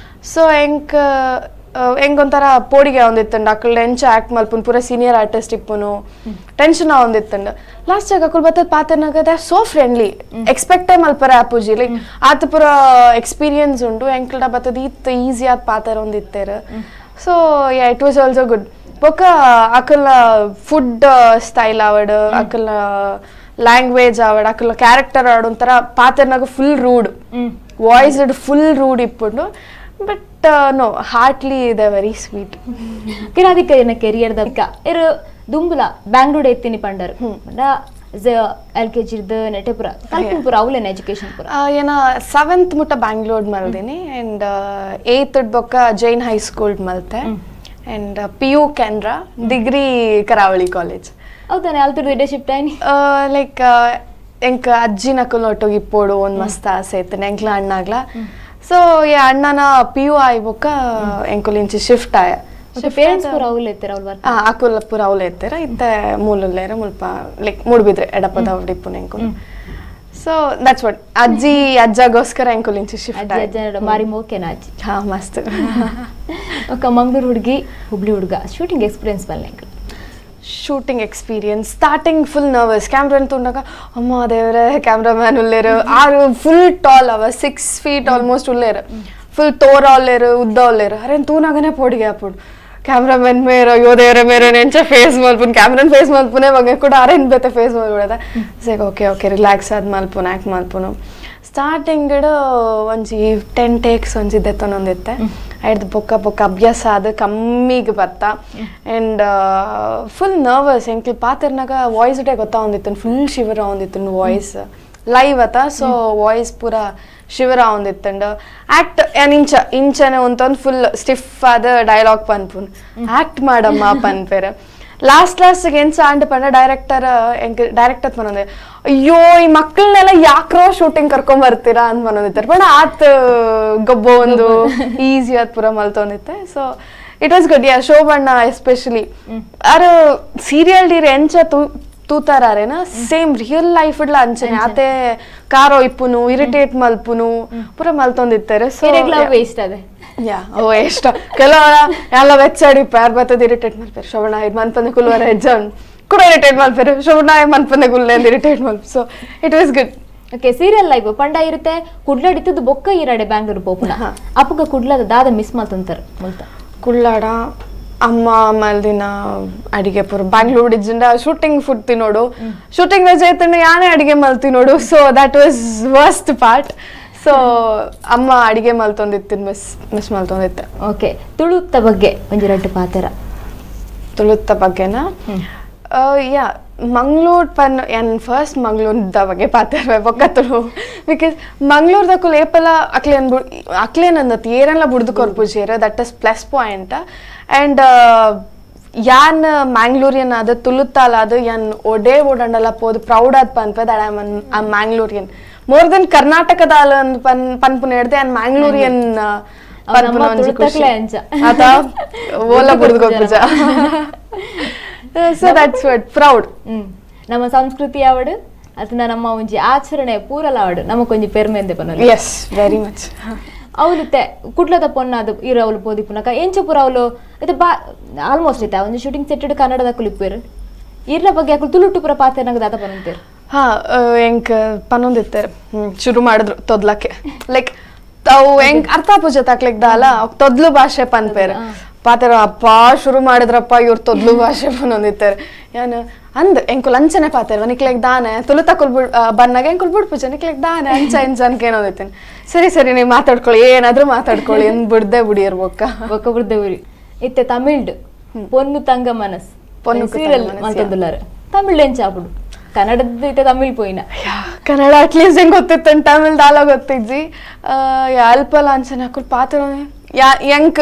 so ಎಂಕ್ ಎಂಕ್ ಒಂಥರ ಪೋಡಿಗೆ ಒಂದಿತ್ತಂಡ್ ಅಕ್ಕುಲ್ ಎಂಚ ಆಕ್ಟ್ ಮಲ್ಪುನ್ ಪೂರ ಸೀನಿಯರ್ ಆರ್ಟಿಸ್ಟ್ ಇಪ್ಪುನು ಟೆನ್ಷನ್ ಒಂದಿತ್ತಂಡ್ ಲಾಸ್ಟ್ ಆಗ ಅಕ್ಕುಲ್ ಬತ್ತದ ಪಾತನಾಗ they are so friendly ಎಕ್ಸ್ಪೆಕ್ಟೇ ಮಲ್ಪರ ಆಪುಜಿ ಲೈಕ್ ಆತ ಪೂರ ಎಕ್ಸ್ಪೀರಿಯನ್ಸ್ ಉಂಡು ಎಂಕ್ಲಡ ಬತ್ತದ ಈತ್ ಈಸಿ ಆದ್ ಪಾತರ ಒಂದಿತ್ತೇರ್ so yeah it was also good ಬೊಕ್ಕ ಅಕಲ್ನ ಫುಡ್ ಸ್ಟೈಲ್ ಆವಡ್ ಅಕಲ್ನ ಲ್ಯಾಂಗ್ವೇಜ್ ಆವಡ್ ಅಕಲ್ನ ಕ್ಯಾರೆಕ್ಟರ್ ಆವಡ್ ಒಂಥರ ಪಾತರ್ನಾಗ full rude voice full rude ಇಪ್ಪುಂಡು but no heartly they very sweet Radhika ಏನ ಕೆರಿಯರ್ the ಇರು ದುಂಬುಲ ಬ್ಯಾಂಗ್ಳೂರ್ ಎತ್ತಿನಿ ಪಂಡರ್ L K G ನೆಟೆಪುರ ಕಲ್ಪುರ ಅವಲೇನ ಎಜುಕೇಶನ್ ಪುರ ಏನ 7th ಮುಟ್ಟ ಬ್ಯಾಂಗ್ಳೂರ್ ಮಲ್ದಿನಿ ಅಂಡ್ 8th ಬೊಕ್ಕ ಜೈನ್ ಹೈಸ್ಕೂಲ್ ಮಲ್ತೆ and P U Canara degree Karavali college ಹೌದಾನೆ ಅಲ್ತುರ್ದು ಇಡೆ ಶಿಫ್ಟ್ ಆಯ್ನಿ ಲೈಕ್ ಎಂಕ್ ಅಜ್ಜಿನ ಒಟ್ಟೋಗಿ ಇಪ್ಪೋಡು ಒಂದು ಮಸ್ತ್ ಆಸೆ ಇತ್ತು ಎಂಕ್ಲ ಅಣ್ಣಾಗ್ಲ ಸೊ ಈ ಅಣ್ಣನ ಪಿ ಯು ಆಯ್ ಬೊಕ್ಕ ಎಂಕುಲ್ ಇಂಚಿ ಶಿಫ್ಟ್ ಆಯ ಪೇರೆಂಟ್ಸ್ ಪೂರ ಅವ್ಲು ಎತ್ತರ ಅವ್ಲು ಬರ್ತಾರೆ ಅಕುಲ್ ಪೂರ ಅವ್ಲು ಎತ್ತರ ಇತ್ತೆ ಮೂಲುಲ್ಲೇರ ಮುಲ್ಪ ಲೈಕ್ ಮೂಡ್ಬಿದ್ರೆ ಎಡಪದ ಅವ್ಡಿಪ್ಪುನ ಎಂಕುಲು so that's what ಅಜ್ಜಿ ಅಜ್ಜಗೋಸ್ಕರ ಎಂಕುಲ್ ಇಂಚಿ ಶಿಫ್ಟ್ ಆಯ್ ಅಜ್ಜ ಮಾರಿ ಮೋಕೆನಾ ಅಜ್ಜಿ ಹಾ ಮಸ್ತ್ ఒక ಮಂಗಳೂರು ಹುಡುಗಿ ಹುಬ್ಳಿ ಹುಡುಗ ಶೂಟಿಂಗ್ ಎಕ್ಸ್ಪೀರಿಯನ್ಸ್ ಬಲ್ಲೆ shooting experience starting full nervous camera ತುಂಡಾಗ ಅಮ್ಮ ದೇವರೇ ಕ್ಯಾಮ್ರಾಮ್ಯಾನ್ ಉಲ್ಲೇರು ಆರು ಫುಲ್ ಟಾಲ್ ಅವ 6 ಫೀಟ್ ಆಲ್ಮೋಸ್ಟ್ ಉಲ್ಲೇರು ಫುಲ್ ತೋರ ಉಲ್ಲೇರು ಉದ್ದ ಉಲ್ಲೇರು ಅರೆ ತೂನಾಗನೇ ಪೋಡಿಗೆ ಅప్పుడు ಕ್ಯಾಮ್ರಾಮನ್ ಮೇರ ಅಯ್ಯೋ ದೇವರೇ ಮೇರೆ ನೆಂಚ ಫೇಸ್ ಮಲ್ಪುನ್ ಕ್ಯಾಮ್ರನ್ ಫೇಸ್ ಮಲ್ಪುನೆ ಬಗ್ಗೆ ಕೂಡ ಅರೇನ್ ಬೇತೆ ಫೇಸ್ ಮಲ್ಬಿಡದ ಸರಿ okay okay relax ಆದ್ ಮಲ್ಪುನ್ ಆ್ಯಕ್ಟ್ ಮಲ್ಪುನು ಸ್ಟಾರ್ಟಿಂಗ್ ಒಂಜಿ 10 ಟೇಕ್ಸ್ ಒಂಜಿ ದೆತ್ತೊಂದಿತ್ತೆ ಐಡ್ದು ಬೊಕ್ಕ ಬೊಕ್ಕ ಅಭ್ಯಾಸ ಅದು ಕಮ್ಮಿಗೆ ಬತ್ತ and full nervous ಎಂಕ್ಲು ಪಾತಿರ್ನಾಗ voice ಗೊತ್ತಾಗೊಂದಿತ್ತು full ಶಿವರ್ ಆವೊಂದಿತ್ತು voice live ಅತ ಸೊ ವಾಯ್ಸ್ ಪೂರ ಶಿವರ್ ಆವೊಂದಿತ್ತಂಡ್ ಆ್ಯಕ್ಟ್ ಏನ್ ಇಂಚ ಇಂಚನೆ ಒಂತೊಂದು ಫುಲ್ ಸ್ಟಿಫ್ ಆದ ಡೈಲಾಗ್ ಪನ್ಪುನ್ ಆ್ಯಕ್ಟ್ ಮಾಡಮ್ಮ ಪನ್ಪೇರು ಲಾಸ್ಟ್ ಲಾಸ್ಟ್ ಎಂಚ ಆಂಡ್ ಪಂಡ ಡೈರೆಕ್ಟರ್ ಎಂಕ್ ಡೈರೆಕ್ಟರ್ ಪನೊಂದೆ ಅಯ್ಯೋ ಈ ಮಕ್ಕಳನ್ನೆಲ್ಲ ಯಾಕ್ರೋ ಶೂಟಿಂಗ್ ಕರ್ಕೊಂಡ್ ಬರ್ತೀರಾ ಅಂತ ಮನೊಂದಿತ್ತಾರೆ ಬಟ್ ಆತ್ ಗೊಬ್ಬ ಒಂದು ಈಸಿ ಆದ್ ಪೂರ ಮಲ್ತೊಂದಿತ್ತೆ so it was good yeah Shobhanna especially ಆರು ಸೀರಿಯಲ್ ಡೀರ್ ಎಂಚ ತೂತಾರೇನ same real life ಇಡ್ಲ ಅಂಚನೆ ಆತೆ ಕಾರೋ ಇಪ್ಪುನು ಇರಿಟೇಟ್ ಮಲ್ಪುನು ಪೂರ ಮಲ್ತೊಂದಿತ್ತಾರೆ ಸೊ ವೇಸ್ಟ್ ಅದೇ ಯಾ ಓ ಎಷ್ಟ ಕೆಲವರ ಎಲ್ಲ ವೆಚ್ಚಾಡಿಪ್ಪ ಯಾರು ಬರ್ತದ ಇರಿಟೇಟ್ ಮಲ್ಪೇರು ಶೋಭಣ್ಣ ಇದು ಮನ್ಪಂದೆ ಕುಲ್ವರ ಹೆಜ್ಜನ್ ಕೂಡ ಇರಿಟೇಟ್ ಮಲ್ಪೇರು ಶೋಭಣ್ಣ ಮನ್ಪಂದೆ ಗುಲ್ಲೆ ಅಂತ irritate ಮಲ್ಪ so it was good okay serial life ಪಂಡ ಇರುತ್ತೆ ಕುಡ್ಲಾಡಿತ್ತದ್ದು ಬೊಕ್ಕ ಇರಾಡೆ ಬ್ಯಾಂಗ್ಳೂರ್ ಪೋಪುನ ಅಪ್ಪಗ ಕುಡ್ಲಾದ ದಾದ ಮಿಸ್ ಮಲ್ತಂತಾರೆ ಮುಲ್ತ ಕುಳ್ಳಾಡ ಅಮ್ಮ ಮಲ್ದಿನ ಅಡಿಗೆ ಪೂರ ಬ್ಯಾಂಗ್ಳೂರ್ ಇಜ್ಜಿಂದ ಶೂಟಿಂಗ್ ಫುಡ್ ತಿನ್ನೋಡು ಶೂಟಿಂಗ್ ರಜೆ ಐತಂಡ ಯಾನೇ ಅಡಿಗೆ ಮಲ್ತಿನೋಡು so that was worst part so ಅಮ್ಮ ಅಡಿಗೆ ಮಲ್ತೊಂದಿತ್ತು ಮಿಸ್ ಮಿಸ್ ಮಲ್ತೊಂದಿತ್ತೆ ಓಕೆ ತುಳುತ್ತ ಬಗ್ಗೆ ಒಂಜಿ ರಡ್ಡು ಪಾತೆರ ತುಳುತ್ತ ಬಗ್ಗೆನಾ ಯಾ ಮಂಗ್ಳೂರ್ ಪನ್ ಏನ್ ಫಸ್ಟ್ ಮಂಗ್ಳೂರ್ದ ಬಗ್ಗೆ ಪಾತೆರ್ವೆ ಬೊಕ್ಕ ತುಳು because ಮಂಗ್ಳೂರ್ದಕ್ಕೂ ಏಪಲ ಅಕ್ಲೇನ್ ಅಕ್ಲೇನ್ ಅಂದತ್ ಏರೆಲ್ಲ ಬುಡ್ದು ಕೊರ್ಪುಜೇರ್ that is plus point and ಯಾನ್ ಮ್ಯಾಂಗ್ಳೂರಿಯನ್ ಆದ ತುಳುತ್ತಾಲ ಅದು ಯಾನ್ ಒಡೇ ಓಡಂಡಲ ಪೋದು ಪ್ರೌಡ್ ಆದ್ ಪನ್ಪೆ that I am Mangalorean more than ಕರ್ನಾಟಕದ ಪನ್ ಪನ್ಪುನ ಹಿಡ್ದೆ ಯಾನ್ ಮ್ಯಾಂಗ್ಳೂರಿಯನ್ ಆತ ಓಲ ಬುಡ್ದು ಗೊಪ್ಪುಜ. So that's what proud. ನಮ್ಮ ಸಂಸ್ಕೃತಿ ಆವಡು ಅದನ್ನ ನಮ್ಮ ಒಂಜಿ ಆಚರಣೆ ಪೂರಲ ಆವಡು ನಮ್ಮ ಒಂಜಿ ಪೆರ್ಮೆ ಅಂದೆ ಪನೊಲಿ. Yes, very much. ಅವಲಿತ್ತೆ ಕುಡ್ಲದ ಪೊನ್ನಾದ ಇರು ಅವಳು ಪೋದಿಪ್ಪುನಕ ಎಂಚ ಪೂರ ಅವಳು ಇದು ಬಾ ಆಲ್ಮೋಸ್ಟ್ ಇತ್ತೆ ಒಂಜಿ ಶೂಟಿಂಗ್ ಸೆಟ್ ಕನ್ನಡದ ಕುಲಿಪ್ಪೇರು ಇರ್ನ ಬಗ್ಗೆ ಅಕುಲು ತುಳುಟು ಪೂರ ಪಾತೆರ್ನಗ ದಾತ ಪನೊಂತೇರು. ಹಾ, ಎಂಕ್ ಪನೊಂದಿತ್ತಾರೆ ಶುರು ಮಾಡಿದ್ರು ತೊದ್ಲಕ್ಕೆ ಲೈಕ್ ಅವು ಹೆಂಗ್ ಅರ್ಥ ಪೂಜೆ ತಾಕ್ಲಿಕ್ ದಾಲ ತೊದ್ಲು ಭಾಷೆ ಪನ್ಪೇರು ಪಾತೆರ ಅಪ್ಪ ಶುರು ಮಾಡಿದ್ರಪ್ಪ ಇವ್ರು ತೊದ್ಲು ಭಾಷೆ ಪನೊಂದಿತ್ತಾರೆ. ಯಾನು ಅಂದ್ ಎಂಕುಲ್ ಅಂಚನೆ ಪಾತೆರ್ವ ನಿಕ್ಲೆಗ್ ದಾನೆ ತುಳು ತಕುಲ್ ಬುಡ್ ಬನ್ನಾಗ ಎಂಕುಲ್ ಬುಡ್ ಪೂಜೆ ನಿಕ್ಲೆಗ್ ದಾನೆ ಅಂಚ ಇಂಚ ಅನ್ಕೇನೋದಿತ್ತೇನೆ. ಸರಿ ಸರಿ ನೀವು ಮಾತಾಡ್ಕೊಳ್ಳಿ ಏನಾದ್ರೂ ಮಾತಾಡ್ಕೊಳ್ಳಿ ಅಂದ್ ಬಿಡ್ದೆ ಬುಡಿಯರ್ ಬೊಕ್ಕ ಬೊಕ್ಕ ಬುಡ್ದೆ ಬುಡಿ. ಇತ್ತೆ ತಮಿಳ್ಡು ಪೊನ್ನು ತಂಗ ಮನಸ್ ಪೊನ್ನು ಸೀರಿಯಲ್ ಮಲ್ತೊಂದುಲ್ಲಾರು ತಮಿಳ್ ಎಂಚ ಆಪುಡು ಕನ್ನಡದ ಇತ್ತೆ ತಮಿಳ್ ಪೋಯಿನ ಕನ್ನಡ ಅಟ್ಲೀಸ್ಟ್ ಹೆಂಗ್ ಗೊತ್ತಿತ್ತು ತಮಿಳ್ ದಾಲ ಗೊತ್ತಿಜ್ಜಿ. ಅಲ್ಪಲ ಅಂಚನೆ ಅಕುಲ್ ಪಾತ್ರ ಯಾ ಎಂಕ್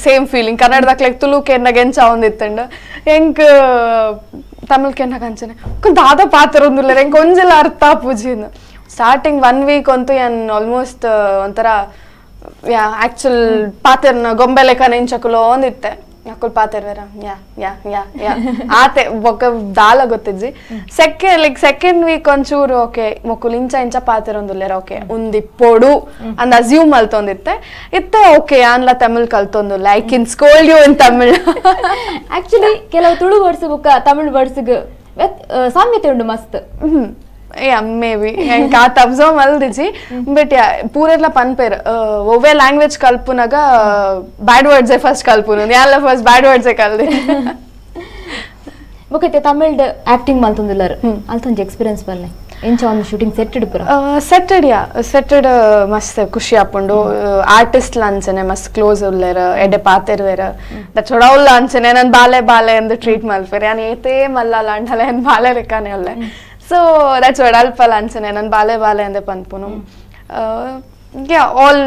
ಸೇಮ್ ಫೀಲಿಂಗ್ ಕನ್ನಡದಕ್ಲೆಗ್ ತುಳು ಕೆನ್ನಾಗ ಎಂಚ ಒಂದಿತ್ತಂಡು ಎಂಕ್ ತಮಿಳ್ ಕೆನ್ನಾಗ ಅಂಚನೆ ದಾದ ಪಾತ್ರ ಒಂದುಲ್ಲ ಎಂಕ್ ಒಂಜೆಲ್ಲ ಅರ್ಥ ಪೂಜಿನ. ಸ್ಟಾರ್ಟಿಂಗ್ 1 ವೀಕ್ ಅಂತೂ ಏನ್ ಆಲ್ಮೋಸ್ಟ್ ಒಂಥರ ಯಾ ಆಕ್ಚುಲ್ ಪಾತೆರ್ನ ಗೊಂಬೆ ಲೆಕ್ಕನ ಇಂಚಕುಲು ಒಂದಿತ್ತೆ ಅಕುಲ್ ಪಾತೆರ್ವೇರ ಯಾ ಯಾ ಯಾ ಯಾ ಆತೆ ಬೊಕ್ಕ ದಾಲ ಗೊತ್ತಿಜ್ಜಿ. Like second week ಒಂಚೂರು ಓಕೆ ಮೊಕ್ಕುಲ್ ಇಂಚ ಇಂಚ ಪಾತೆರೊಂದುಲ್ಲೇರ ಓಕೆ ಉಂದಿಪ್ಪೋಡು ಅಂದ್ ಅಸ್ಯೂಮ್ ಮಲ್ತೊಂದಿತ್ತೆ. ಇತ್ತೆ ಓಕೆ ಆನ್ಲ ತಮಿಳ್ ಕಲ್ತೊಂದುಲ್ಲ I can scold you in Tamil. Actually ಕೆಲವು ತುಳು ವರ್ಡ್ಸ್ ಬೊಕ್ಕ ತಮಿಳ್ ವರ್ಡ್ಸ್ಗ್ ಸಾಮ್ಯತೆ ಉಂಡು ಮಸ್ತ್. Yeah may be ಎಂಕ್ ಆತ ಅಬ್ಸರ್ವ್ ಮಲ್ದಿಜಿ ಬಟ್ ಯಾ ಪೂರೆಲ್ಲ ಪನ್ಪೇರ್ ಒವ್ವೆ ಲ್ಯಾಂಗ್ವೇಜ್ ಕಲ್ಪುನಾಗ ಬ್ಯಾಡ್ ವರ್ಡ್ಸೇ ಫಸ್ಟ್ ಕಲ್ಪುನು ಯಾಲ್ಲ ಫಸ್ಟ್ ಬ್ಯಾಡ್ ವರ್ಡ್ಸೇ ಕಲ್ದಿ. ಬೊಕ್ಕ ತಮಿಳ್ ಆಕ್ಟಿಂಗ್ ಮಲ್ತೊಂದುಲ್ಲಾರು ಅಲ್ತೊಂಜಿ ಎಕ್ಸ್ಪೀರಿಯನ್ಸ್ ಬಲ್ಲೆ ಎಂಚ ಒಂದು ಶೂಟಿಂಗ್ ಸೆಟ್ ಪೂರ ಸೆಟ್ಟೆಡ್ ಯಾ ಸೆಟ್ಟೆಡ್ ಮಸ್ತ್ ಖುಷಿ ಆಪುಂಡು. ಆರ್ಟಿಸ್ಟ್ ಅಂಚನೆ ಮಸ್ತ್ ಕ್ಲೋಸ್ ಉಲ್ಲೇರ ಎಡೆ ಪಾತೆರ್ವೇರ ಚೊಡವುಲ್ಲ ಅಂಚನೆ ನನ್ ಬಾಲೆ ಬಾಲೆ ಅಂದ್ ಟ್ರೀಟ್ ಮಲ್ಪೇರೆ ಯಾನ್ ಏತೇ ಮಲ್ಲ ಅಂಡಲೆ ಏನ್ ಬಾಲೆ ಲೆಕ್ಕನೆ ಉಲ್ಲೆ. So that's what ಅಲ್ಪಲ ಅಂಚನೆ ನನ್ ಬಾಲೆ ಬಾಲೆ ಅಂದೆ ಪನ್ಪುನು. ಯಾ ಆಲ್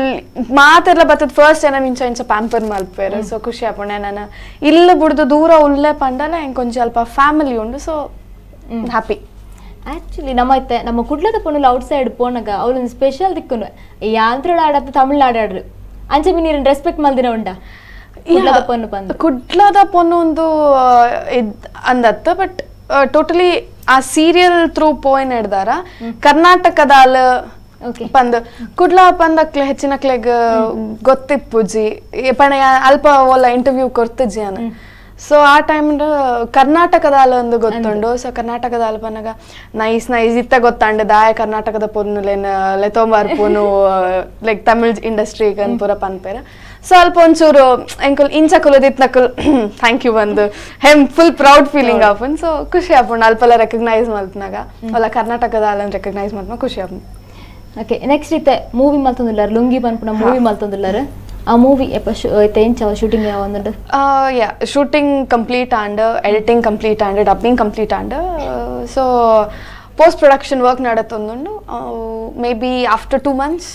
ಮಾತೆಲ್ಲ ಬತ್ತದ ಫಸ್ಟ್ ಏನ ಇಂಚ ಇಂಚ ಪ್ಯಾಂಪರ್ ಮಲ್ಪೇರು. ಸೊ ಖುಷಿ ಆಪುಂಡು. ನಾನು ಇಲ್ಲ ಬುಡ್ದು ದೂರ ಉಲ್ಲೆ ಪಂಡಲ ಎಂಕ್ ಒಂಜಿ ಅಲ್ಪ ಫ್ಯಾಮಿಲಿ ಉಂಡು so happy. Actually ನಮ್ಮ ಇತ್ತೆ ನಮ್ಮ ಕುಡ್ಲದ ಪೊಣ್ಣುಲು ಔಟ್ ಸೈಡ್ ಪೋನಗ ಅವಳೊಂದು ಸ್ಪೆಷಲ್ ದಿಕ್ಕುನು ಈ ಆಂಧ್ರಡ್ ಆಡತ್ತ ತಮಿಳ್ನಾಡು ಆಡ್ರು ಅಂಚೆ ಮೀನ್ ರೆಸ್ಪೆಕ್ಟ್ ಮಲ್ದಿನ ಉಂಡ ಕುಡ್ಲದ ಪೊಣ್ಣು ಪಂದು ಕುಡ್ಲದ ಪೊಣ್ಣು ಒಂದು ಅಂದತ್ತ ಬಟ್ ಟೋಟಲಿ ಆ ಸೀರಿಯಲ್ ಥ್ರೂ ಪೋಯಿನ್ ಹಿಡ್ದಾರ ಕರ್ನಾಟಕದಾಲ ಪಂದ್ ಕುಡ್ಲ ಪಂದಕ್ಲೆ ಹೆಚ್ಚಿನಕ್ಲೆಗ್ ಗೊತ್ತಿಪ್ಪುಜಿ ಪಣ ಅಲ್ಪ ಓಲ ಇಂಟರ್ವ್ಯೂ ಕೊಡ್ತಿಜ್ಜಿ ಅನ್ನ. ಸೊ ಆ ಟೈಮ್ ಕರ್ನಾಟಕದಾಲ ಒಂದು ಗೊತ್ತುಂಡು. ಸೊ ಕರ್ನಾಟಕದಾಲ ಪನ್ನಗ ನೈಸ್ ನೈಸ್ ಇತ್ತ ಗೊತ್ತಂಡು ದಾಯ ಕರ್ನಾಟಕದ ಪೊನ್ನುಲೇನ ಲೆತೊಂಬಾರ್ಪುನು ಲೈಕ್ ತಮಿಳ್ ಇಂಡಸ್ಟ್ರಿ ಪೂರ ಪನ್ಪೇರ. ಸೊ ಅಲ್ಪ ಒಂಚೂರು ಎಂಕುಲ್ ಇಂಚ ಕುಲದಿತ್ನಕುಲ್ thank you ಬಂದು him full proud feeling ಆಪುನ್. So ಖುಷಿ ಆಪುಂಡು ಅಲ್ಪಲ ರೆಕಗ್ನೈಸ್ ಮಲ್ಪನಾಗ ಅಲ್ಲ ಕರ್ನಾಟಕದ ಅಲ್ಲ ರೆಕಗ್ನೈಸ್ ಮಲ್ಪನ ಖುಷಿ ಆಪುಂಡು. ಓಕೆ ನೆಕ್ಸ್ಟ್ ಇತ್ತೆ ಮೂವಿ ಮಲ್ತೊಂದುಲ್ಲಾರು ಲುಂಗಿ ಪನ್ಪುನ ಮೂವಿ ಮಲ್ತೊಂದುಲ್ಲಾರು ಆ ಮೂವಿ ಎಂಚ ಶೂಟಿಂಗ್ ಯಾವಂದುಂಡು? ಯಾ shooting complete and editing complete and dubbing complete and so post production work ನಡತ್ತೊಂದುಂಡು. May be after 2 months